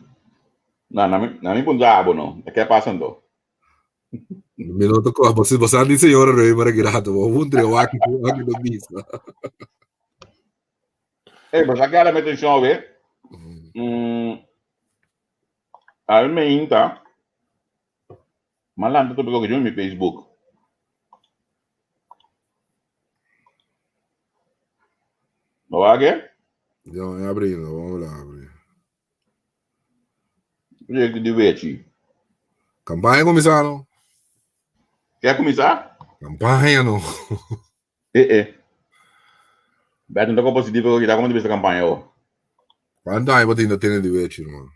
na, na, mi, na mi puntra abo no. E ke pasa ando? Mi no ta ko, bo bo sa di señora Römer grato, bo puntra waki waki no bisa. Hey, bo sa ke ala mi atención we? Mm, al me inta, malanta topico que yo en mi Facebook. Bo wak e? Yo, e abri, no, vamos lá, abri. Proyecto di Wechi. Campaña kuminsá, no? Ke a kuminsá? Campaña, no. Eh, eh. Beto, no ta positivo ko kita, como te bisa campaña, oh? Cuánto aña bo tin ta tene di Wechi, hermano?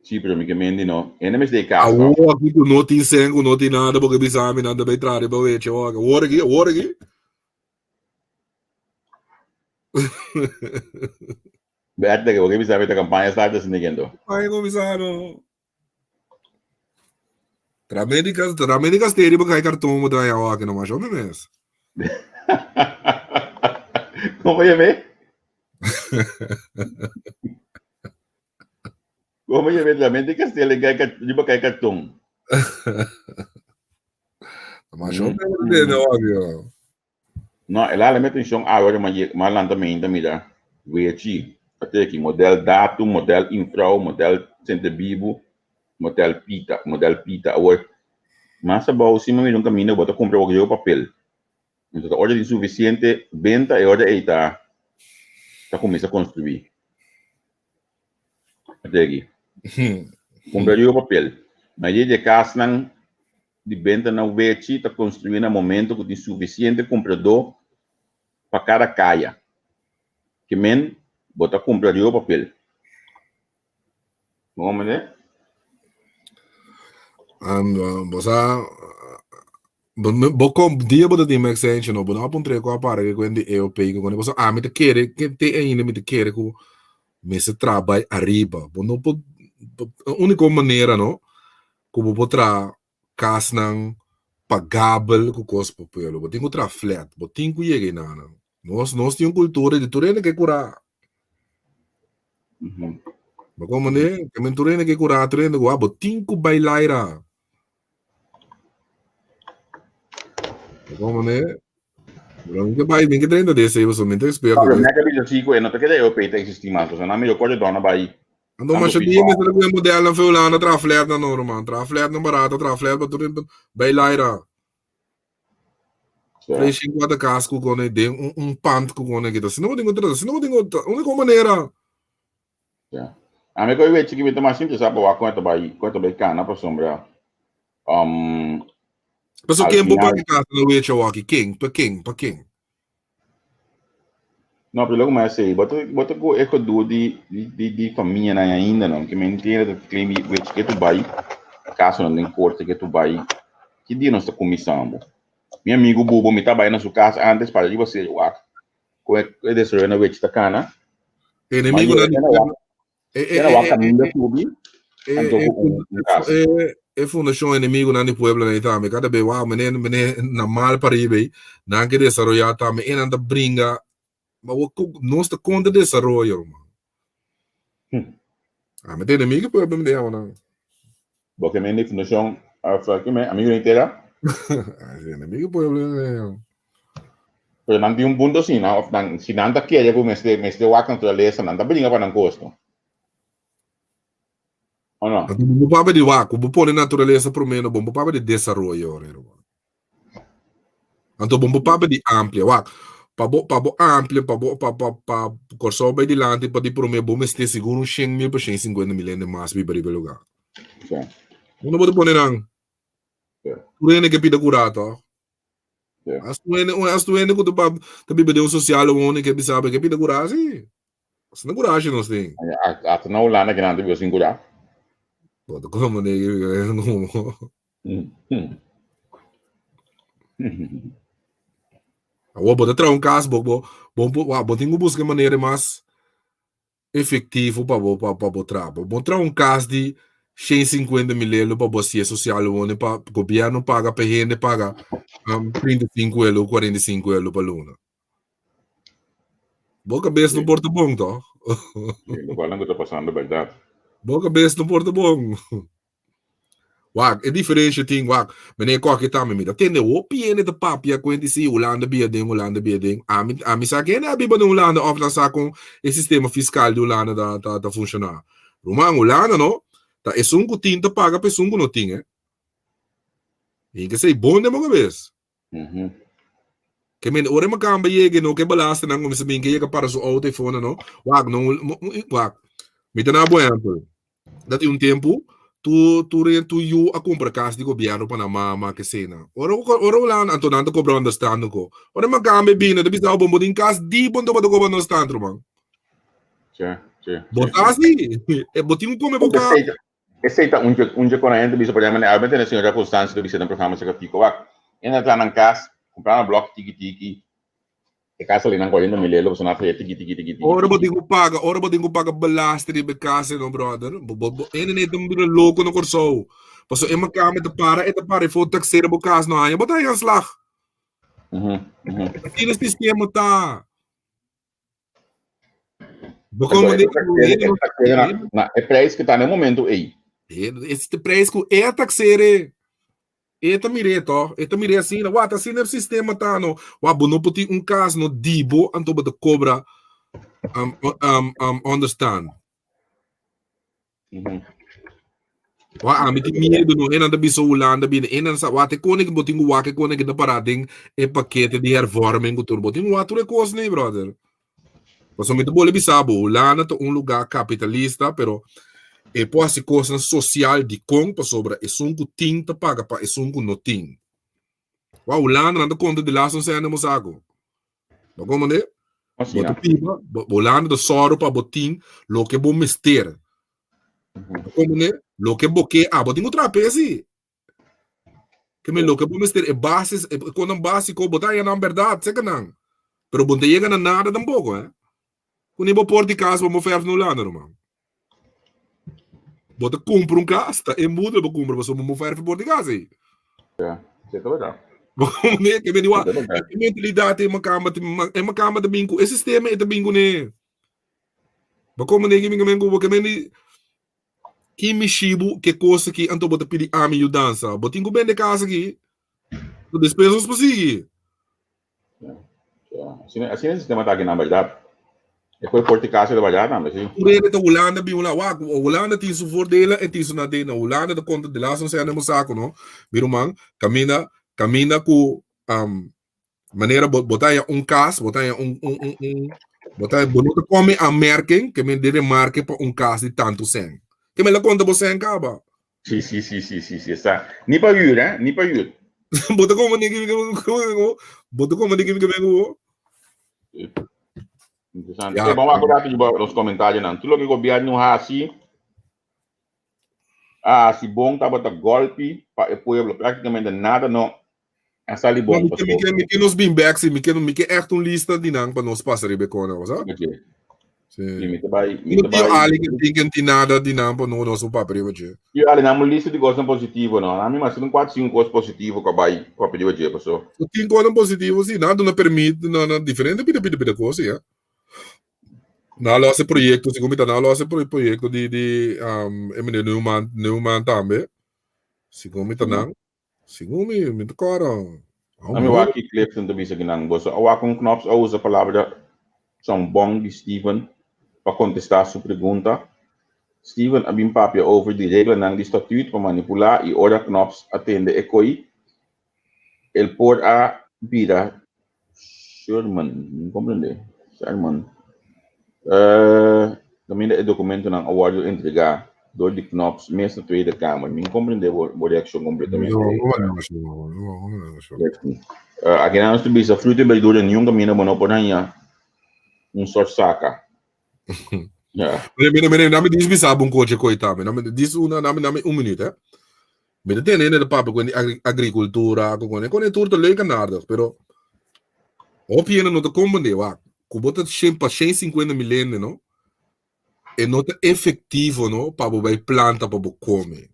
Sí, pero mi ke mendi no. E no mester e kas, no? Awor aki ku no tin sen, ku no tin nada, bo ke bisa mi nan ta bai traha riba wechi awor aki. Awor aki, awor aki. Bert, bo ke bisa mi ta kampaña start asina kendo. Kampaña kuminsá no. Tramé di kas, tramé di kasteri bo kai karton bo traha awor aki no mas hopi mes. Komo yam'é? Como je weet, lamento kasteel en kijk, riba kijk karton. Maar zo ben ik er No, el ala mi atención ahora, ma ma lanta mi inta mira, wechi, ateki, model datum, model infrau, model sente bibu, model pita, model pita. Awor, mas abou si mi mira un camino, bo ta compra wak papel. Entonces ora tin suficiente benta e ora ei ta ta cuminsa construi. Ateki. Cumpra riba papel. Ma ye de casnan. di benta na wechi ta konstruí na momento ku tin sufisiente kumpradó pa kada kaya. Ke men bo ta kumpra riba papel. Bo komprendé? Bo sa, bo kom dia bo ta tin extension no, bo no a puntra ku a para ke kuen di EOP ku kone, pasobra ami ta kere, te ainda mi ta kere ku mester traha bai ariba. Bo no por, e uniko manera no ku bo por traha kasnan pagabel ku kos pa pueblo, bo tin ku traha flat, bo tin ku yega enanan. Nos nos tin un kultura di tur hende ke kurá. Bo komprendé? Ke men tur hende ke kurá, tur hende ku bo tin ku bai laira. Bo komprendé? Pero mi ke bai, mi ke drenta den esei pasobra mi ta eksperto Pablo, den. mi a ke bisa si ku e no ta keda EOP ta eksistí mas, pasobra nan mi rekòrda dòna bai Anto tantu masha piso dia mester a kuya modelnan fe Hulanda traha flatnan no ruman, traha flatnan barata, traha flat pa tur hende bai laira. Sí. Tres shinkuata kas ku kone den un un pand ku kone kita. Si no bo tin ku trata, si no bo tin ku úniko manera. Sí. Ami ku e wechi ki mi ta mas interesá pa wak kon e ta bai, kon e ta bai kana pasobra um, Paso al ken por final paga kas na wechi awaki? Ken? Pa ken? Pa ken? No, pero loke mi a sey, bo ta bo ta ku e gedoe di di di famianan ainda no, ke mi entiende ta claim di wech ke tu bai, kasonan den korte ke tu bai, ki dia nos ta kuminsando? Mi amigu Bubo mi ta bai na su kas antes para riba sey wak ku e desaroyo na wech ta kana, ma Enemigunan yega di na wak E, e, Era e, wak e, kaminda subi, e, anto e, ku un un kas. e, e fundashon enemigunan di pueblo nan tambe kada be wou mene mene na mal pariba ei nan ke desaroyá tambe e nan ta bringa ma wou ku nos ta kontra desaroyo ruman. Ami ta enemigu di pueblo mi ta yama nan. Bo ke men di fundashon of ke men amigu di tera? Enemigu di pueblo mi ta yama. Pero nan tin un punto asina of nan si nan ta kere ku mester mester wak naturalesa nan ta bringa pa nan kos no. O no? Anto bo papia di wak, bo pone naturalesa prome no bon, bo papia di desaroyo ora ruman. Anto bo papia di amplia, wak, pa bo pa bo amplia, pa bo pa pa pa Kòrsou bai dilanti pa di prome bo mester sigur un 100 mil pa 150 mil hende mas biba riba e luga. Sí. Unda bo ta pone nan? Sí. Tur hende ke pida kurá tòg? Sí. As tu hende, as tu hende ku ta pa ta biba den un sosiale woning ke bisa bo ke pida kurá si. Asina kurashi nos tin. Hasta na Hulanda ke nan ta biba sin kurá. Bo ta komo de Awor bo ta traha un kas bo bo bo bo tin ku buska e manera mas efectivo pa bo pa bo traha. Bo bo traha un cas di 150 mil elo pa bo hacié social wonen pa gobierno paga pa hende paga um, 35 elo 45 elo pa luna. Bo cabes no por ta bon toch? Sí, lo cual no ta pasando verdad. Bo cabes no por ta bon. Wak, e diferensha tin, wak, meneer Kokke tambe, mi ta tende hopi hende ta papia kuenti si Hulanda bia den, Hulanda bia den. Ami, ami sa kende a biba den Hulanda of nan sa kon e sistema fiskal di Hulanda ta, ta, ta funshoná. Ruman, Hulanda no, ta esun ku tin ta paga pa esun ku no tin, eh. Tin ke sei bon den bo kabes. Ke men ora e makamba yega e no ke belastennan kuminsá bin ke yega para su outo e fona no. Wak, no, wak, mi ta na bo ehèmpel. Dat tin un tempu tu tu tu yu a kumpra kas di gobièrnu pa nan mama ke sena. Ora ora Hulanda anto nan ta kobra onderstand ko. Ora e makamba e bini ta bisa bo bo tin kas di bo anto bo ta kobra onderstand ruman. Sí, sí. Bo ta asi. Bo tin ku kome bo kas. Esei ta un dje un dje kona hende bisa por ehempel Albert tene señora Constancio ta bisa den programa cerca Fico wak e na traha nan kas kumpra nan blok tiki tiki e kas sali nan 40 mil euro pasobra nan a traha tiki tiki tiki tiki Ora bo tin ku paga ora bo tin ku paga belasting riba e kas no brother bo bo bo hende nei ta bira loko na Kòrsou pasobra e makamba e ta para e ta para e for taksera bo kas no haña bo ta haña slag asina e sistema ta. Bo como de Na e prijs que tá no momento ei. Este prijs ku e taxere. E ta mire to, e ta mire asina, wa ta asina e sistema ta no. Wa bo no por tin un cas no dibo anto bo ta cobra um, um, um, understand. Wa ami tin miedu no, enan ta bisa Hulanda bini, enan sa wa te kone ki bo tin ku wak e kone ki ta para den e pakete di hervorming ku tur. Bo tin ku wak tur e kos nei, brother. Pasobra mi ta bole bisa bo, Hulanda ta un lugar kapitalista, pero E por hasi kosnan sosial dikon pasobra esun ku tin ta paga pa esun ku no tin. Wak Hulanda nan ta konta di laatste un sèn den bo saku. Bo komprende? Bo ta biba, Hulanda ta sòru pa bo tin loke bo mester. Bo komprende? Loke bo ke, abo tin ku traha p'e si. Ke men loke bo mester, e basis, e konan básiko, bo ta haña nan bèrdat, seka nan. Pero bo no ta yega na nada tampoko, eh. Ku ni bo por di kas bo mo fèrf na Hulanda, ruman. Bo ta kumpra un kas, ta e moeder bo kumpra pasobra bo mo fèrf e por di kas ei. Ja, sí, ta bèrdat. Bo komprende? Ke men di wak, e mentalidat e makamba, e makamba ta bin ku e sistema e ta bin kuné. Bo komprende ke mi ke men ku bo ke men di Ki mishi bo ke kos aki anto bo ta pidi ami yudansa? Bo tin ku bende kas aki. So despues nos por sigui. Asina, asina e sistema ta aki nan bèrdat. E koe por ti kas ta bèrdat tambe, si. Tur hende ta Hulanda bin Hulanda. Wak, Hulanda tin su voordelen en tin su nadelen. Hulanda ta konta de laatste nos hende saku no. Mi ruman, kaminda, kaminda ku Manera bo, bo ta haña un kas, bo ta haña un, un, un, un, bo ta, bo no ta kome aanmerking, ke men di remarke pa un kas di tantu sèn. Ke men la konta bo sèn kaba. Sí, sí, sí, sí, sí, sí, sa. Ni pa huur, eh? Ni pa huur. Bo ta kome ni kimi bo ta kome ni kimi kimi bo. Interesante. Ja. Eh, vamos a rápido los comentarios nan. Tur loke gobierno hasi, a hasi bon tabata golpi pa e pueblo. Prácticamente nada no A sali bon. Mi ke, mi ke, mi ke nos bin back, si. Mi ke, mi ke echt un lista di nan pa nos pasa riba e kona, bo sa? Oké. Si. Si, mi ta bai, mi No ta tio bai. Ali ke tin ke tin nada di nan pa no nos por papia riba dje. Tio Ali, nan un lista di kosnan positivo, no? Ami mas tin un kuater sinku kos positivo ku a bai papia riba dje, paso. So tin kosnan positivo, si. Nan a duna permit na, na diferente pida, pida, pida kos, si, ya. Nan a los e proyecto, segun mi ta, nan a los e proyecto di, di, um, e meneer Neuman, Neuman tambe. Segun mi ta nan. Segun mi, mi ta kòrda. Ami wak ki Clifton ta bisa kinan. Boso a wak un Knops a usa palabra chòmbòn di Steven pa kontestá su pregunta. Steven a bin papia over di reglanan di statuut pa manipulá i ora Knops a tende e koi, el por a bira Sherman. Mi no komprendé. Sherman. Kaminda e dokumentonan a wòrdu entregá dor di Knops mes na Tweede Kamer. Mi no komprendé bo bo reakshon kompletamente. Akinan nos ta bisa fruta i berdura niun kaminda bo no por haña un sòrt saka. Ja. Mire, mire, mire, nami dis bisa bo un koche koi tambe. Nami dis una, nami, nami un minuut, eh. Mi ta tende hende ta papia ku agri agrikultura, ku kone, kone tur ta leuk en aardig, pero hopi hende no ta komprendé, wak, ku bo ta shen pa shen sinkuenta mil hende, no, e no ta efektivo, no, pa bo bai planta pa bo kome.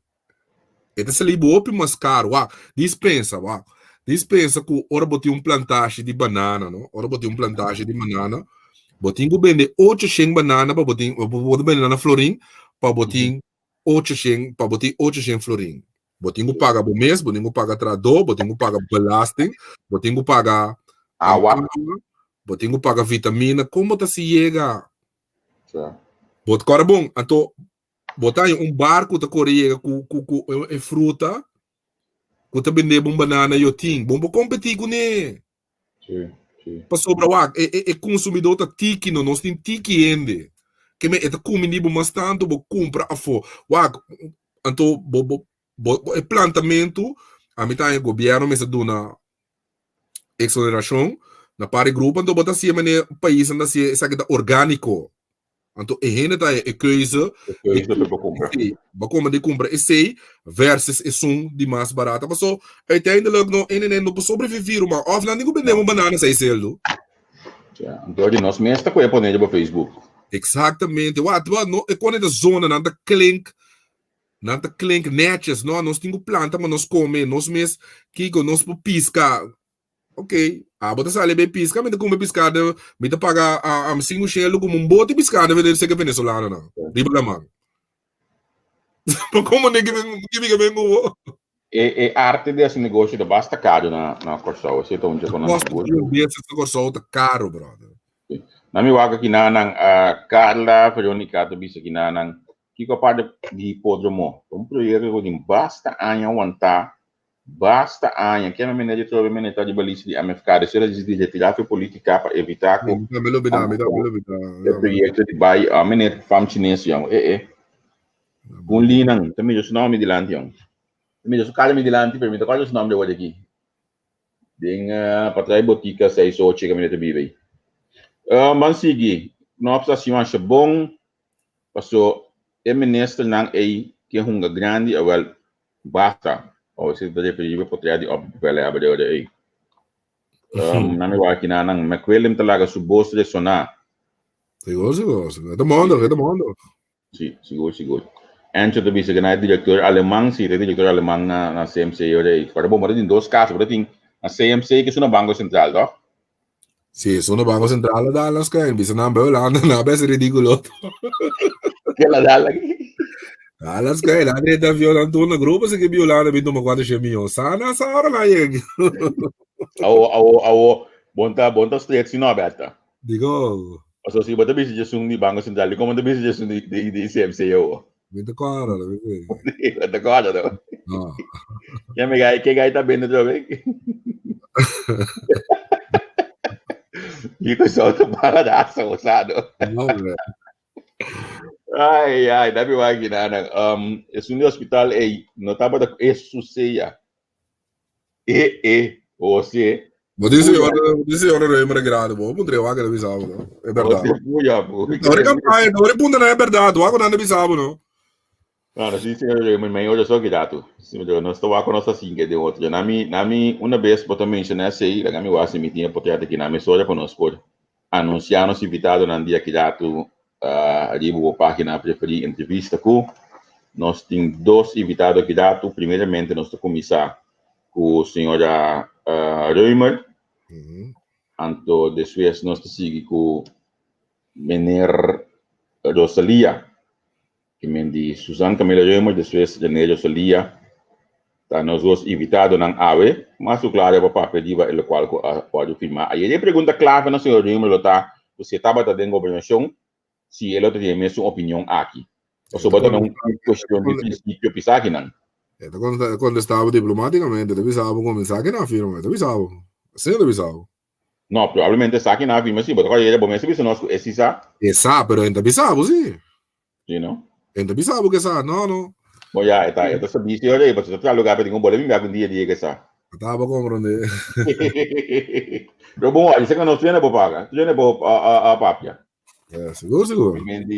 E ta sali bo hopi mas karu, wak, dis pensa, wak, dis pensa ku ora bo tin un plantashi di banana, no, ora bo tin un plantashi di banana, bo tin ku bende ocho shen banana pa bo tin, bo ta bende nan na florin, pa bo tin 800, pa bo tin 800 florin. Bo tin ku paga bo mes, bo tin ku paga trahadó, bo tin ku paga belasting, bo tin ku paga Awa. bo tin ku paga vitamina. Kon bo ta si yega? Ja. Bo ta kòrda bon, anto bo ta haña un barku ta kore yega ku ku ku e fruta ku ta bende bo un banana yotin. Bo no por kompetí kuné. Sí, sí. Pasobra wak, e, e, e consumidor ta tiki, no, nos tin tiki hende. Ke men, e ta kumindi bo mas tantu bo kumpra afó. Wak, anto bo, bo, bo, bo e plantamentu, ami ta haña gobierno mester duna exoneracion na par di grupo, anto bo ta hacié manera paisnan ta hacié esaki ta orgánico. Anto e hende ta e keuze E keuze pa bo kumpra. Sí, bo kome di kumpra esei versus esun di mas barata. Paso uiteindelijk no ene ne no por sobrevivi ruman. Of nan tin ku bende un banana sei seldo. Ja, anto di nos mes ta koe pone riba Facebook. Exactamente. Wat, wat, no, e kone ta zona, nan ta klink, nan ta klink netjes, no, nos tin ku planta pa nos kome, nos mes, kiko, nos por piska. Ok, abo ta sali bay pisca, mi ta cumpra piscado, mi ta paga am cinco shelu como un bote piscado vender cerca venezolano nan, riba laman. Pa como ne que mi que vengo bo? E, e arte di hasi negoshi ta basta caro na, na Kòrsou, esei ta un dje ku nan Costo sigur. di un business na Kòrsou ta caro, brother. Na mi wak aki na nan, ah, Carla Veronica ta bisa aki na nan, kiko aparte di hipódromo, ta un proyekto ku tin basta aña wantá. Basta aña, keme mene di trobe mene ta riba lista di MFK, deseo ta disidi retira fe politica pa evita cu Mi tambe lo bida, mi tambe lo bida. e proyecto di bay a mene fam chines jong, e e. Un linan, ta mira su nòmber dilanti yon. Ta mira su kara mi dilanti, pero mi ta kòrda su nòmber awor aki. Den patrai botika seis ocho kaminda ta biba ei. Ban sigui, Knops a hasi masha bon, paso e ministernan ei ke hunga grandi, awel basta. Awor si ta referí riba potret di Oppie Pupel a ora ei. Nan mi wak kinanan, McWilliam ta laga su bos resoná. Sigur, sigur, sigur. E ta mondo, e ta mondo. Sí, sigur, sigur. Encho ta bisa que na e director aleman, sí, e director aleman na, na CMC ora ei. Pero bon, bo tin dos caso, bo tin na CMC que es una Banco Central, toch? Sí, es una Banco Central a Dallas que bisa nan bij Holanda, na best ridículo. Que la Dallas? Dallas que la de avión nan tur na grupo se que bi Holanda bi tuma 400 miljoen. Sana sa ora na yega. Awo, awo, awo, bonta, bonta straight si no, Berta. Digo. Paso si bo ta bisa djesun di Banco Central, di como ta bisa djesun di di di CMC awo? Mi ta kòrda, mi ta. Bo ta kòrda no? No. Ke mi gai, ke gai ta bende trobe? Kiko so ta paradazo, bo sa no? No, hombre. Ai, ai, dabi wak ginanan. Um, esun di hospital ei, no tabata e suseya. E, e, José. Bo dice ora, bo dice ora Römer é grande, bo puntre wa que bisabo, no? É verdade. José puya, pu. Ora campanha, ora punta não é verdade, wa que não bisabo, no? No, no, sí, señor Römer, me ora so girato. Sí, pero no está wa conoce assim que de outro. Na mi, na mi, una vez bota mencionar sei, la mi wa si mi tinha potret aqui na mi soja pa nos por anunciar nos invitado nan dia girato uh, riba bo página preferí entrevista ku nos tin dos invitado girato. Primeramente nos ta comienza ku señora uh, Römer. Anto despues nos ta sigui ku meneer Rosalia. Ke men di Susan Camila Römer, despues René Rosalia. Ta nos dos invitadonan awe. Mas ku klaro pa papia riba e lokual ku a wòrdu firmá ayer. E pregunta klave na señor Römer lo ta ku si e tabata den gobernashon, si e lo ta tin e mesun opinion aki. Pasobra ta un kuestion di prinsipio pisa akinan. E ta kontestá bo diplomátikamente, e ta bisa bo komo esaki nan a firma, e ta bisa bo. Asina e ta bisa bo. No, probablemente esaki nan a firma si, bo ta kòrda yera bo mes a bisa nos ku e si sa. E sa, pero e no ta bisa bo si. Si no? E no ta bisa bo ku e sa, no, no. Bo ya, e ta, e ta sabí si ora ei, pasobra ta traha lugá pa tin un bole mi bia ku un dia dia ku e sa. Bo taba komprondé. Pero bon, wak, esaki nos trene bo paga, trene bo papia. Ya, sigur, sigur. Nan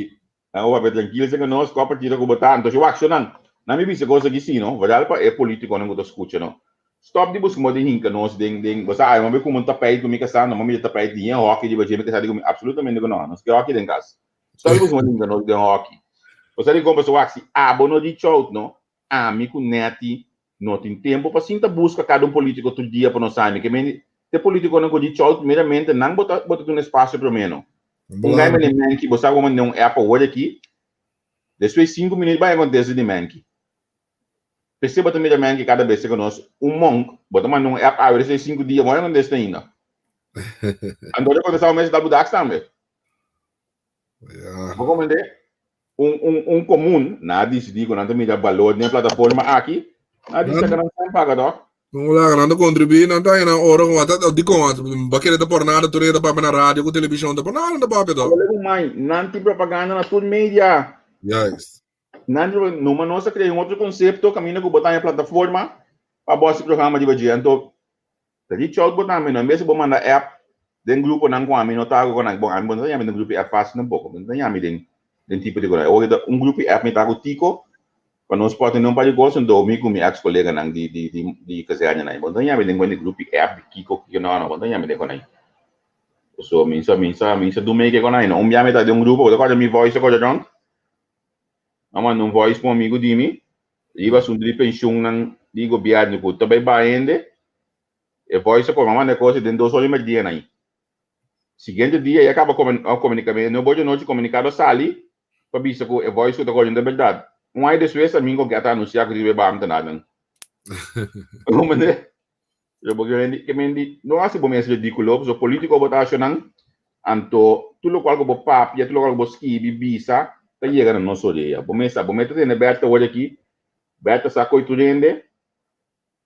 bo papia trankil esaki nos, kua partido ku bo ta, anto si wak nan, nan mi bisa kos aki si no, vooral pa e politikonan ku ta skucha no. Stop di buska modo di hinka nos den den, bo sa ay, bo kuma un tapijt ku mi kasá, no bo mira tapijt di yen hockey riba dje, mi kasá di ku mi absolutamente ku no, nos ke hockey den kas. Stop di buska modo di hinka nos den hockey. Bo sa dikon pasobra wak si abo no reach out no, ami ku Netty no tin tempu pa sinta buska kada un politiko tur dia pa nos sa mi ke men te politikonan ku reach out primeramente nan bo ta bo ta duna espasio promé no. Un gai mane Menki, bo sa bo manda un app awor aki, despues sinku minut bai a kontesta di Menki. P'esei bo ta mira Menki kada bes ku nos un monk, bo ta manda un app awe despues sinku dia bo no a kontesta ainda. Anto ora kontesta bo mester ta budaks tambe. Ja. Bo komprende? Un, un, un komun na a disidí ku nan ta mira balor den e plataforma aki, nan a disidí ku nan ta paga tòg. No laga nan ta contribuí, nan ta nan ora con ata di con ba kere ta por nada tur ta papia na radio ku televishon ta por nada ta papia to. Awor mai, nan tin propaganda na tur media. Juist. Nan tin numa nos a crea un otro concepto caminda ku bo ta haña plataforma pa bo hasi programa riba dje. Anto reach out bo tambe no en bes di bo manda app den gruponan ku ami no ta ku nan. Bon ami bo no ta yami den grupo di app fácil tampoco. Bo no ta yami den den tipo di cosa. Awor un grupo di app mi ta ku Tico Pa nos por tene un par di cos anto mi cu mi ex coleganan di di di di kazernenan bo no ta yami den di grupo di app di kico kico no no bo no ta yami den con ai so mi sa mi sa mi sa do make con ai no un bia mi ta den un grupo bo ta corda mi voice a corda rond a manda un voice pa un amigo di mi riba asunto di pensioennan di gobierno cu ta bay baha hende e voice a corda mi a manda e cos den dos ora y merdia nan Siguiente dia e a kaba komunika mi no bojo nochi komunikado a sali pa bisa ku e voice ku ta koño ta bèrdat. Un aña despues a min konke a ta anunsiá ku riba e baha mi ta nadan. Comprende? Pero bo ke men di no hasi bo mes ridíkulo pasobra polítiko bo ta hashonan anto tur lokual ku bo papia tur lokual ku bo skibi bisa ta yega na nos orea. Bo mes sa bo mes ta tende Berta awor aki Berta sa koe tur hende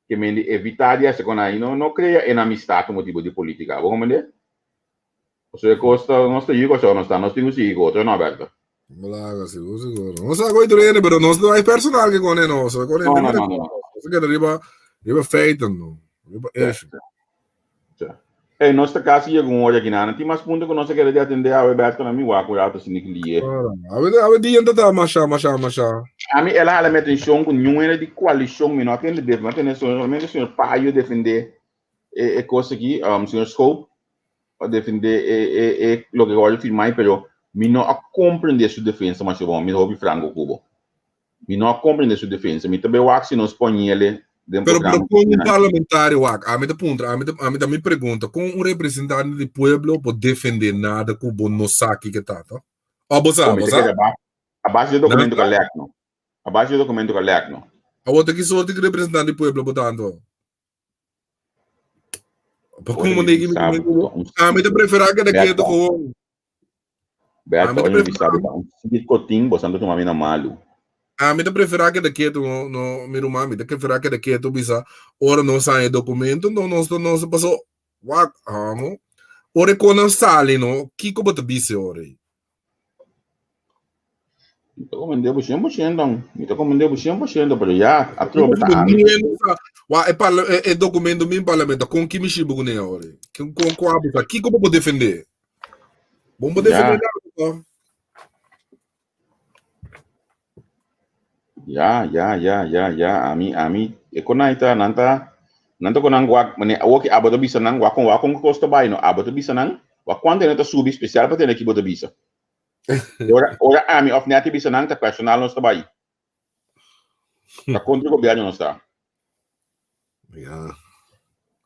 Ke men di evitá di hasi kon ai no no krea enemistad pa motibu di politika. Bo comprende? Pasobra e kos ta nos ta yu kòrsou nos ta nos tin ku sigui ku otro no Berta. Laga, sigur, sigur. Nos a gooi trainen, pero nos no hay personal que con nos. Con No, no, no, no. Nos queda riba, riba feiten, no. Riba Ja, issue. ja. Ja. Hey, nos ta casi llega un hora aquí, nana. Tin mas punto que nos queda de atender a Berto na mi waku rato sin que lié. A ver, dia ta masha, masha, masha. A mi ela hala mi atención con niun hende di coalición, mi no atende def, mi atende solamente señor Payo defende e, e cosa aquí, señor Schoop a defende e, e, e lo que word firmai, pero mi no a comprende su defensa masha bon, mi hopi franco cubo. Mi no a comprende su defensa. Mi ta bay wak si nos poniele den Pero, pero programa. con un parlamentario wak, a mi ta puntra, a mi ta mi pregunta, con un representante di pueblo por defende nada ku bo no sa ki ta, to? O bo sa, Mi bo ta sa? keda a base di documento Nada? ka lek, no. A base di documento ka lek, no. A wota ki sorte di representante di pueblo bo tanto? Pa Ora como mi negi bisa bo, un A mi ta prefera keda Berta. keto gewoon. Berta, A mi ta ora mi prefera- bisa bo, un circo tin, bo santo tuma mi na malu. A mi ta prefera keda keto, no, no, mi ruman, mi ta prefera keda keto bisa ora nos haña documento, no, nos, nos paso, wak, amo. Ora konan sali, no, kiko bo ta bisa ora? Mi ta komende bo 100%, mi ta komende bo 100%, pero ya, atrobe ta ami. Wa e parla e, e documento min parlamento con ki mi shibo kuné ora? Con kwa bo sa? Kiko bo por defende? Bo por defende Ja. nada, no? Ja, ja, ja, ja, ja, ami, ami, e konai ta, nan ta, nan ta konan wak, mane, awoki abo ta bisa nan, wak kon, wak kon kos ta bai, no, abo ta bisa nan, wak kuantu ene ta subi, spesial pa tene ki bo ta bisa. Ora, ora ami of Nettie bisa nan, ta personal nos ta bai. Ta kontra gobierno nos ta. Ja.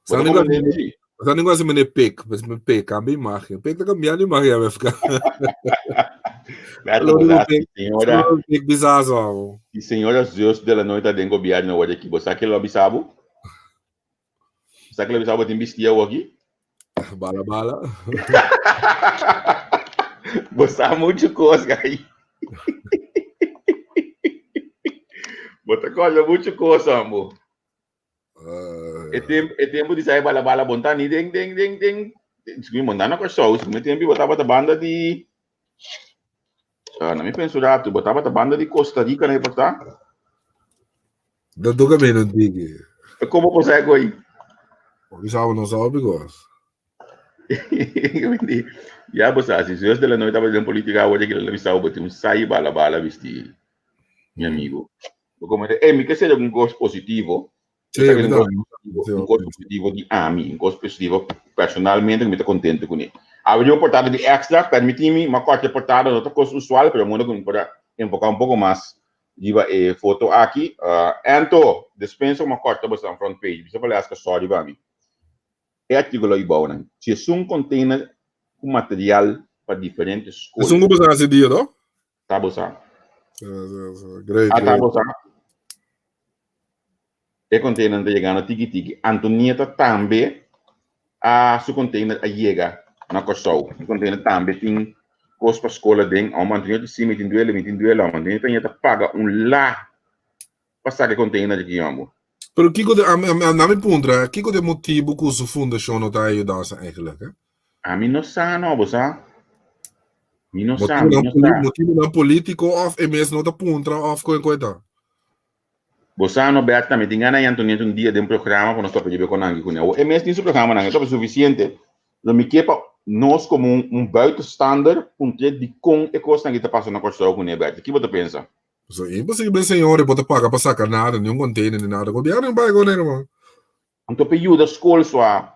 Bo ta Sa comprende mi? Sa ninguém se mene pek, mas me pek, cambia imagen. Pek ta cambiando imagen, vai ficar. Berto, Lo bo digo sa, pek, señora, pek bisazo, amo. si señora Zeus de la Noite den gobierno awor aki, bo sa ke lo bisa bo? Bo sa ke lo bisa bo tin bistia awor aki? Bala bala. Bo sa mucho kos, gai. Bo ta kolla mucho kos, amo. E tempo, e tempo di sai bala bala bonta ni den den den den. Sgui monta na Kòrsou, sgui tempo bo tabata banda di Ah, na mi penso rato, bo tabata banda di Costa Rica na porta. Da toca menos digi. Como po sai koi? Porque sabe não sabe because. Ya bo sa, si Dios de la noite tabata den política, awor ki la bisa bo tin un sai bala bala bisti, mi amigo. Bo como de, eh, mi ke ser un kos positivo. Sí, Esaki un kos mi positivo, un kos positivo di ami, un kos positivo personalmente ku mi ta kontento kuné. Awe di portada di extra, permití mi, m'a kòrta e portada, no ta kos usual, pero moda ku mi por a enfoká un poko mas riba e foto aki. Anto, despensa ku m'a kòrta boso nan front page, bisa Valeska sòri pa mi. E artíkulo i bou nan, si esun container ku material pa diferente skol. Esun ku boso hasi dia, no? Ta bo sa. Great, Ah, ta great. bo sa. E container ta yegando tiki tiki. Antonieta tambe a su container a yega na Kòrsou. E container tambe tin kos pa skol aden. Amo Antonieta si mi tin duele, mi tin duele. Amo Antonieta ta paga un la pa saka e container di ki amo. Pero kiko de, a mi puntra, kiko de motibo ku su fundashon no ta ayudansa eigenlijk, eh? Ami no sa no, bo sa. Mi no sa, mi Motibonan no poli sa. motibonan politico of e mes no ta puntra of koe koe ta? Bo sa no, Bertha, mi tin gana i Antonieta un dia den programa pa nos papia djebe kon anki kuné. Awor e mes tin su programanan, e ta suficiente. Lo mi ke pa nos komo un un buitenstander puntr'é dikon e kosnan aki ta pasa na Kòrsou kuné, Bertha. Ki bo ta pensa? So imposible señor, bo ta paga pa saca nada, ni un container ni nada. Gobierno no paga con man. Anto pe yuda skol swa.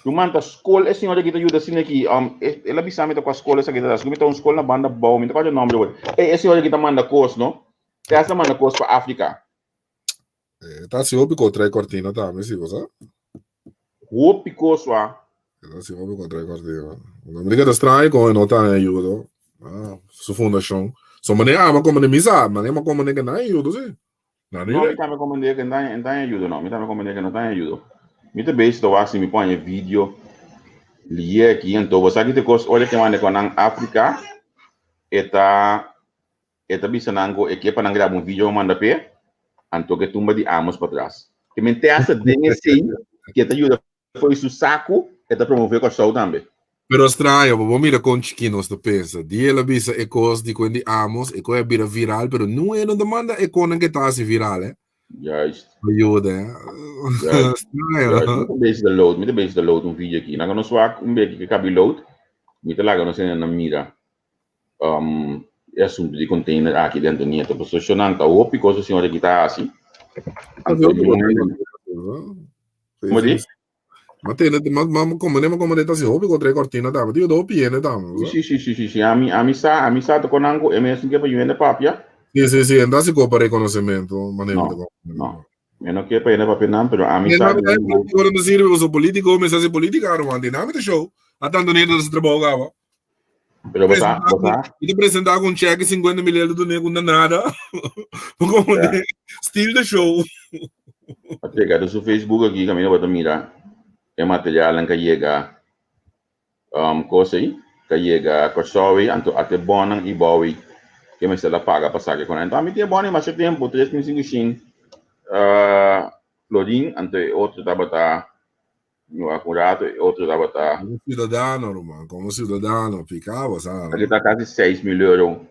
Tu manta skol e señor aki ta yuda asina aki. Um, e, el a bisa mi ta kwa skol esaki ta. Mi ta un skol na banda bou, mi ta kwa nombre hoor. E, e señor aki ta manda kos, no? Te hasta manda kos pa Afrika. Eh, ta si hopi ko trae cortina tambe, si bo sa. Hopi kos wa. Ta si hopi ko trae cortina. No me diga ta extraño con no ta ayudo. Ah, su fundación. So mane ama como de misa, mane ama como de que na ayudo, si. Na No, mi dire. tambe comprende que no ta ayudo, no. Mi tambe comprende que no ta ayudo. Mi te bezig te wak si mi pone video lié aquí en todo. Sa ki te kos ora que mande con nan Afrika, eta E ta bisa nan ku e ke pa nan graba un video manda p'e, anto ke tumba di Amos patras. Ke men te hasta den esei ke ta yuda fo'i su saku, e ta promove Kòrsou tambe. Pero straño, bo mira kon chikí nos ta pensa. Di el a bisa e kos di kuen di Amos, e kos a bira viral, pero nu e no ta manda e konan ke ta hasi viral, eh. Juist. Ayuda, eh. Juist. Straño. Juist. Mi ta bezig ta load, mi ta bezig ta load un video aki. Laga nos wak un beki ke kabi load. Mi ta laga nos hende nan mira um, e asunto di container aki den Antonieta. Pasobra shownan ta hopi kos e señor aki ta hasi. Anto, Como di? Ma tene, ma, ma, como ne, como ne ta si hopi contra e cortina tambe. Digo, do hopi hende tambe. Sí, sí, sí, sí, sí. Ami, ami sa, ami sa te konan ku e mes ke pa hende papia. Sí, sí, sí. Enta si ko pa reconocimiento. Manera No, te ko. no. Mi no ke pa hende papia nan, pero ami Mi sa. no político no sirve, so político me sa política, ruman. Dinamita show. A tanto neta su trabalho gaba. Pero bota, bota. E te presentar com um cheque 50 mil euros do nego na nada. Como Ja. de, steal the show. A pega do su Facebook aqui, caminho bota mira. E material que llega cosa aí, que llega Kòrsou anto ate bonan i bowi que me se la paga pa saque con. Anto a mi tiene bonan mas tempo, 3.500 florin, anto e otro tabata no un rato, e otro tabata Como ciudadano, ruman, como ciudadano, picaba, sabe? Aki ta kasi 6.000 euro.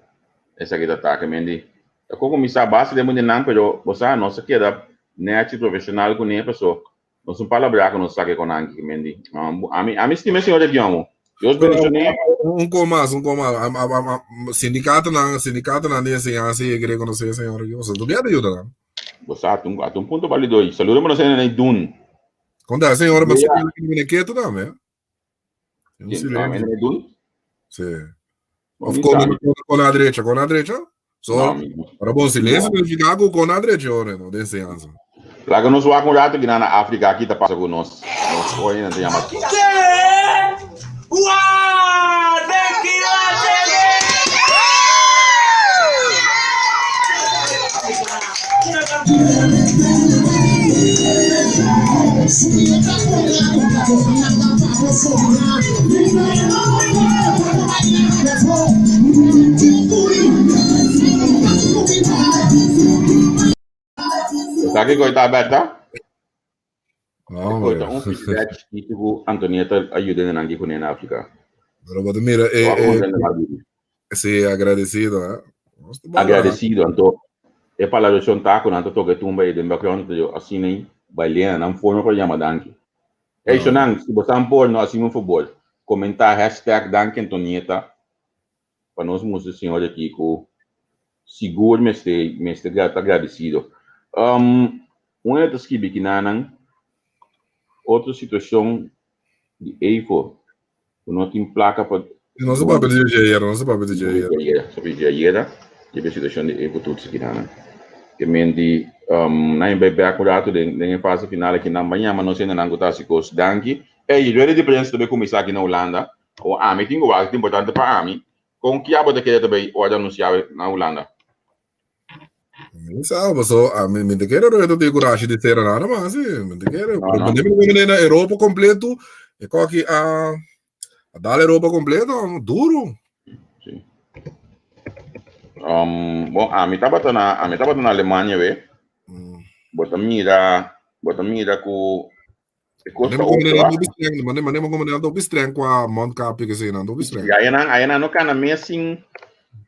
Esaki ta take mendi. Ta ko kuminsá base de mundo nan, pero bo sa nos a keda nechi profesional kuné, paso nos un palabrá ku nos sake kon anki mendi. Ami stima e señor de Diongo. Dios bendishoné. Un ko mas, un ko mas. Sindikatonan, sindikatonan di enseñansa i e rekonosé e señor aki. Boso ta bier yuda nan. Bo sa, ata un, ata un punto válido. Saludo pa nos hende na Idun. Konta, e señor, mas Ja. viene ketu tambe. Un No, silencio. hende na Idun? Sí. No, Of mi con, sabe. con la derecha, con la derecha. So, No, mi- ora bon silencio significa ku con la derecha, ora, no, de enseñanza. Laga nos wak un rato ki na na Afrika aki ta pasa ku nos. Nos hoy nan ta yama. Sa kiko ta Berta? No, Koi ta un feedback chikitu ku Antonieta a yuda nan ki kuné na Afrika. Pero bo ta mira, Wak un rende mal bibi. sí, agradecido, eh. Nos ta bala. Agradecido, anto e palabrashon ta ku nan ta toka e tumba ei den background, ta yo asina ei bailena nan forma pa yama danki. Ey, Ah. shonan, si bo san por, no hasi un fabor, komentá hashtag danki Antonieta pa nos mustra señor aki ku sigur mester mester ta agradecido. Un hende ta skibi kinanan otro situashon di Eifo ku no tin plaka pa No se papia di dje ayera, no se papia di dje ayera. Ayera, se papia di dje ayera, riba e situashon di Eifo Tutsi kinanan. Ke men di nan bai bek un ratu den den e fase final aki nan bai yama nos hendenan ku ta hasi kos danki. Ey, rueda di prensa ta bai kuminsá aki na Hulanda. O ami tin ku wak, ta importante pa ami. Kon kia bo ta kere ta bai ora anunsiá na Hulanda? Mi sa, paso ami mi te kere rueda tin kurashi di sera nada mas, sí. Mi te kere. No, no. Pero mi na Europa completo, e koki a a dal Europa completo, duro. Sí. Bon, ami tabata na, ami tabata na Alemania we. Bo ta mira, bo ta mira ku E kos ta Mane otro, ah. mane mane mane mane mane hopi streng qua mondkapje que sei, hopi streng. Ja, ayana, ayana no kana mes sin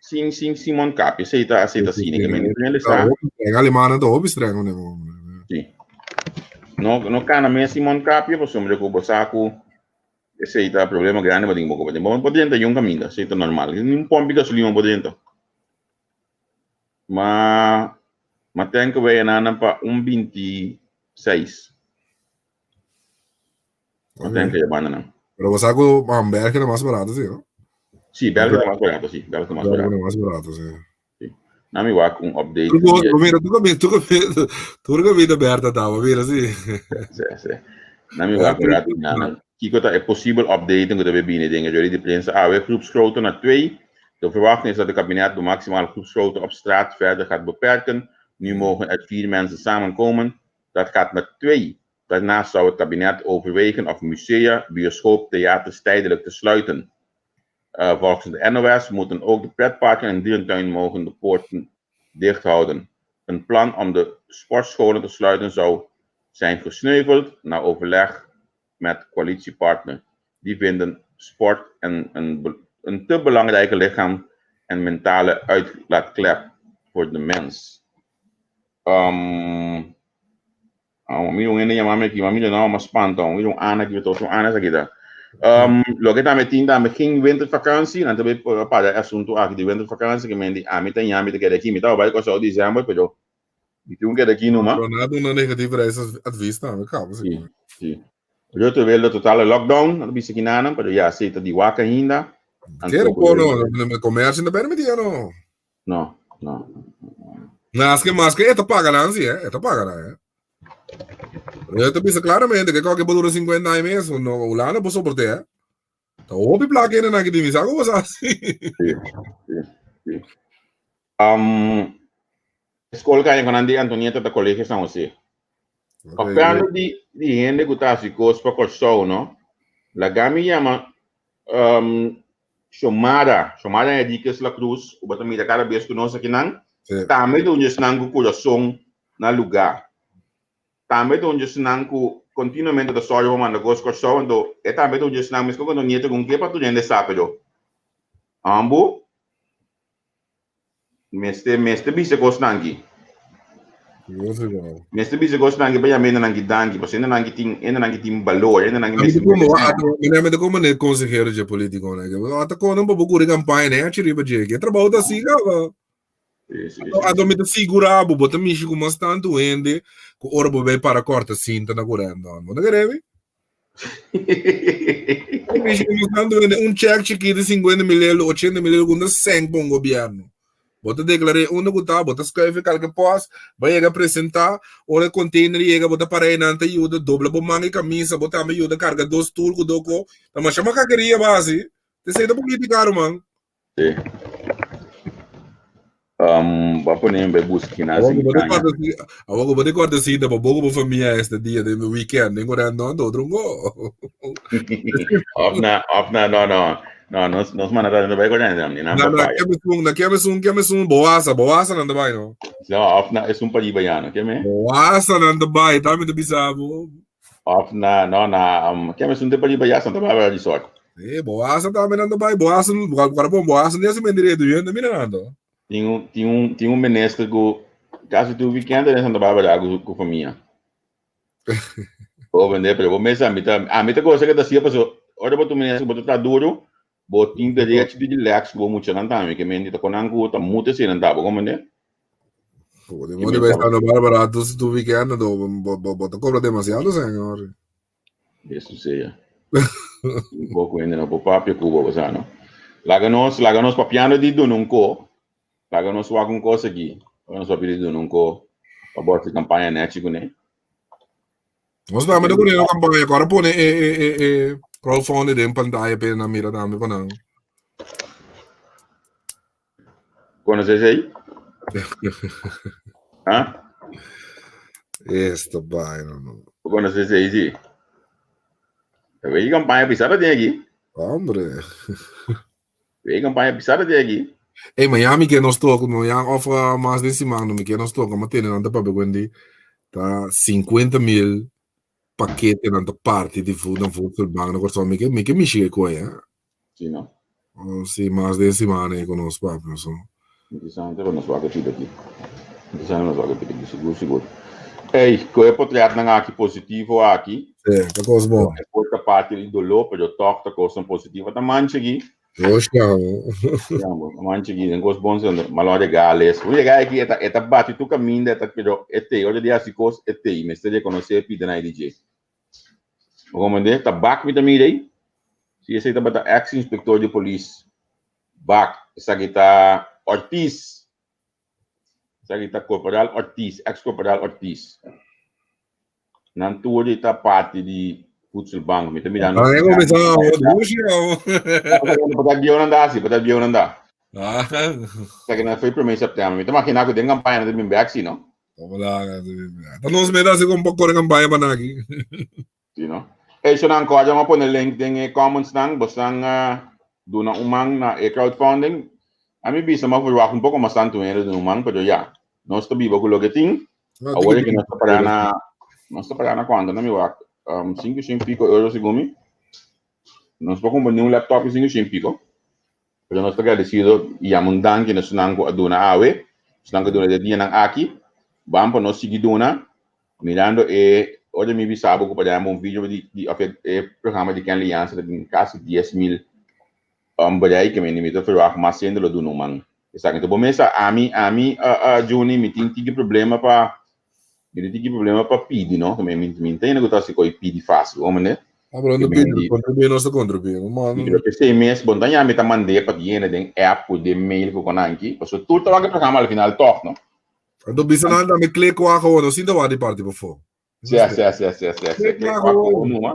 sin sin sin mondkapje. Sei ta sei ta sini que men prende sa. Streng alemana to hopi streng mane. Sí. No no kana mes sin mondkapje, pasobra ku bo sa ku esei ta problema grande bo tin bo bo bo por drenta yun kaminda, esei ta normal. Ni un pompi gasolina bo por drenta. Ma ma ten ku wei nan pa un 26. Ma ten ku banda nan. Pero bo sa ku België ta mas barato, sí, no? Sí, België ta mas barato, sí. België ta mas België barato. ta mas barato, sí. Na mi wak un update. Tur ko mira, tur ko tur ko tur ko vida Berta tava, mira, sí. Sí, sí. Na mi wak un rato na Kiko ta e posibel update ku ta bini den e rueda di prensa awe groepsgrootte naar 2. De verwachting is dat het kabinet de maximale groepsgrootte op straat verder gaat beperken. Nu mogen er 4 mensen samenkomen. Dat gaat naar 2. Daarnaast zou het kabinet overwegen of musea, bioscoop, theaters tijdelijk te sluiten. Volgens de NOS moeten ook de pretparken en dierentuin mogen de poorten dicht houden. Een plan om de sportscholen te sluiten zou zijn gesneuveld na overleg met coalitiepartner. Die vinden Sport een, een, een te belangrijke lichaam en mentale uitlaatklep voor de mens. Um, ah, mi un hende yama mi aki, ma mi no, ma spanta, mi un Ana ki to, un Ana esaki ta. Um, loke tambe tin tambe geen wintervakantie, nan tambe para e asunto aki di wintervakantie, ke men di ami ta ñami ta keda aki, mi taba bai Kòrsou december, pero mi tin un keda aki numa. Pero nada una negatief reisadvies tambe, kaba Sí, sí. Rutte wil de totale lockdown, nan ta bisa kinanan, pero ya esei ta di wak ainda. Kere por no, comercio no permití no. No, no. Maske, maske e ta paga nan si, eh? E ta paga nan, eh? Rutte bisa claramente que cualquier dura 50 años mes, no, Hulanda por soporte, eh? Ta hopi plaka ene nan ki tin, sa como sa si. Sí, sí, sí. Um, Skol kaña ku nan di Antonieta ta Colegio San Jose. Papiando di di hende ku ta hasi kos pa Kòrsou no, laga mi yama um, Shomara, Shomara Henriquez La Cruz, ku bo ta mira kada bes ku nos akinan, tambe ta un di esnan ku kurason na lugá. Tambe ta un di esnan ku kontinuamente ta sòru pa manda kos Kòrsou, anto e tambe ta un di esnan, meskos ku Antonieta ku un ke pa tur hende sa pero ambo Mester mester bisa kosnan aki. Mester bisa kosnan aki pa yama hendenan ki danki, pasobra hendenan ki tin hendenan ki tin balor, hendenan ki mester Mira mi ta como ne consehero dje politico ne. Ata kono pa bo curi campaña ne hachi riba dje. Ke trabou ta así caba. Ato mi ta sigura bo, bo ta mishi cu mas tantu hende cu ora bo bay para corta cinta na Corendon. Bo ta kere mi? Un check chikito di 50 mil euro, 80 mil euro, kunda seng pa un gobierno. Bo ta deklar'é unda ku ta, bo ta skuif e kalke pòst, bo yega presentá, ora e container yega bo ta para einan ta yuda, dobla bo manga e kamisa, bo tambe yuda karga dos stoel ku doko. Ta masha makakeria bo hasi. Esei ta politika ruman. Sí. Um, bo a pone bai buska kina Awor bo te corta si, awor bo te corta si pa bo bo famia este dia de weekend, den correndo ando otro go. Of na, of na, no, no. No, nos, nos mana ta bai correndo, ni na Na, na, keme sun, na keme sun, keme sun, boasa, boasa nan bai no. No, of na, es un pariba ya, no, keme? Boasa nan bai, ta mi te bisa bo. Of na, no, na, um, keme sun te pariba ya, Santa Barbara Resort. Eh, boasa tambe nan ta bai, boasa, guarda bon, boasa ni hasi men direto, yende mira nan to. Tin un, tin un, tin un minister ku kasi tur weekend den Santa Barbara ku, ku famia. Bo bende, pero bo mesa, mi ta, a mi ta gosa ke ta sia paso, ora bo tu minister bo ta traha duro, bo tin derecho di relax ku bo muchanan tambe, ke men di ta konan ku ta mutu esei nan ta, bo komprende? Bo di modo bai Santa Barbara tu tu weekend do bo bo bo ta cobra demasiado señor. Eso sea. Un poco hende no por papia cu bo, sa no. Laga nos, laga nos papiando di duna un ko. Laga nos wak un kos aki. Laga nos papia di duna un ko. Pa bo hasi campaña nechi kuné. Nos tambe ta poniendo campaña. Ahora pone e e e e crowdfunding den pantalla pe nan mira tambe pa nan. Conoce esey? Ha? Esta vaina, no. Conoce esey, sí. Ta wey campaña pisada tin aki. Hombre. Wey campaña pisada tin aki. Ey, mañana mi ke nos toca, mañana of uh, mas den siman no mi ke nos toca, ma tene nan ta papia ku di ta 50 mil pakete nan ta parti di voed na voedselbank na Kòrsou. Mi ke mi ke mishi e koe, eh. Sí, no? Oh, sí, mas den semana aí com nos papi, so. Interesante, pero nos wak pida aqui. Interesante, nos wak pida aqui, seguro, seguro. Ei, ko e potret nan aki positivo aki. Sí, ta kos bon. E por ta parte di dolor, pero toch ta kosnan positivo. Ta mancha aki. Dios chamo. Chamo, ta mancha aki, den kos bon sendo. Malo regales. Un llega aki, eta, eta bati tu caminda, eta, pero e te, ora di hasi kos, e te, mester reconoce pida na DJ. Bo comprende? Ta bak mi ta mira ei. Si esei tabata ex inspector di polis. Bak. Esaki ta Ortiz. Esaki ta Corporal Ortiz, ex Corporal Ortiz. Nan tur di ta parti di Voedselbank. Mi ta mirando. Ah, eu comecei a dushi, Pa bieu nan da, si, pa bieu nan da. Esaki nan foi prome september. Mi ta imagina ku den campaña nan ta bin bek, si, no? Ta nos meta así como corre campaña pa naki. Sí, no? Hey, so nan kòrda mi a pone link den e comments nan, bosnan duna un man na e crowdfunding. A mi bisa mi a verwacht un poko mas tantu hende duna un man, pero ya, nos ta biba ku loke tin. Awor ke nos ta para na, nos ta para na kuantu? Na mi wak, 500 piko euro segun mi. Nos por kumpra ni un laptop di sinku shin piko. Pero nos ta agradesido i yama un danki na esnan ku a duna awe, esnan ku a duna den e dianan aki. Ban pa nos sigui duna, mirando e ora mi bisa bo ku por ehempel un video di di of e programa di Kenley Jansen ta tin kasi 10,000 bereik, mi mi ta verwagt mas hende lo duna un man. Esaki. Enton bo mester ami ami Juni mi tin tiki problema pa Mi no tin ki problema pa pidi no, mi mi mi ta hende ku ta hasi koi pidi fásil, bo mende? Ah, pero no pidi, kontribuí nos ta kontribuí, no man. Mi creo que sei mes, bon ta mi ta mand'é pa yena den app ku den mail ku konanki, pasobra tur ta wak e programa al final tòg, no? Anto bisa nan tambe klik wak awor, no sinta wak di parti pafó. Sia, sia, sia, sia, sia, sia, klik wak awor numa.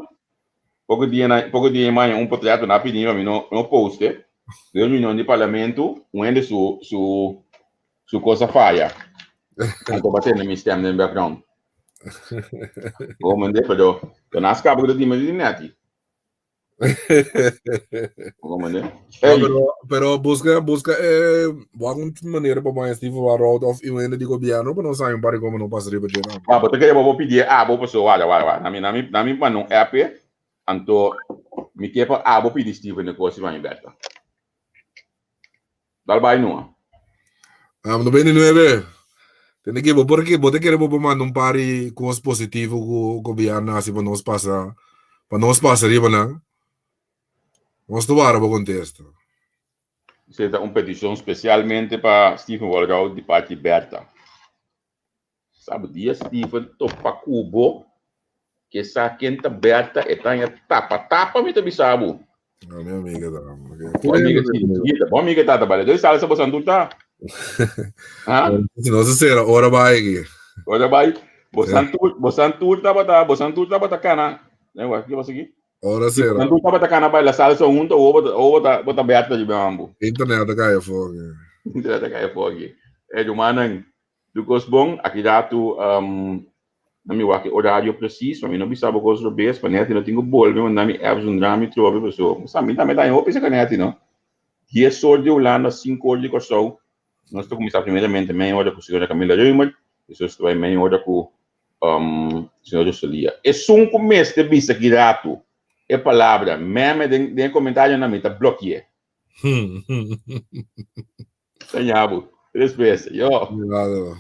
Poko dia na, poko dia maña un potret na pidi pa mi no no poste, den reunion di parlamento, un hende su su Su kos a faya. Anto ba tende mi stem den background. Bo mende, pero yo na skapa ku ta dime di neti. Bo mende? Hey. Pero, pero busca, busca eh, wak un manera pa baña Steve Warroud of iemand di gobierno pa no sabe un par como no pasa riba dje. Ah, bo te kere bo pidi abo paso wala wala wala. Nami nami nami pa no app anto mi ke pa abo pidi Steven de kosi pa mi berta. Dal bai nua. Um, 99. Tende que bo por que bo te quere bo por manda un par di cos positivo ku gobierno hasi pa nos pasa pa nos pasa riba nan. Nos ta wara bo contesta. Esei ta un peticion specialmente pa Steven Walroud di parti Bertha. Sabi dia Steven topa ku bo ke sa ken ta Bertha e ta haña tapa tapa mi ta bisa bo. No, mi amiga ta. Bo amiga si, bo amiga ta ta bale. Doy salsa bo santu ta. Ha? Si no se cera ora bai aquí. Ora bai. Bo santu, bo santu tabata, bo santu tabata kana. Ne wa, ki pasa aki? Ora cera. Santu tabata kana baila salsa hunto, o bota, o bota, bota Bertha di bambu. Internet ta kai afó aki. Internet ta kai afó aki. Eh, rumannan, Tur kos bon, aki ratu na mi wak e orario precies, pa mi no bisa bo kos robes, pa neti no tin ku bolbe manda mi apps zundra mi trobe, paso bo sa mi tambe ta haña hopi saka neti no. Dies or di Hulanda, sinku or di Kòrsou, nos ta kuminsá primeramente mei ora ku señora Camila Römer, despues ta bai mei ora ku señor Rosalia. Esun ku mester bisa ki ratu e palabra meme den e komentarionan mi ta bloki'é. Taña bo. Tres bes. Yo. Mirado.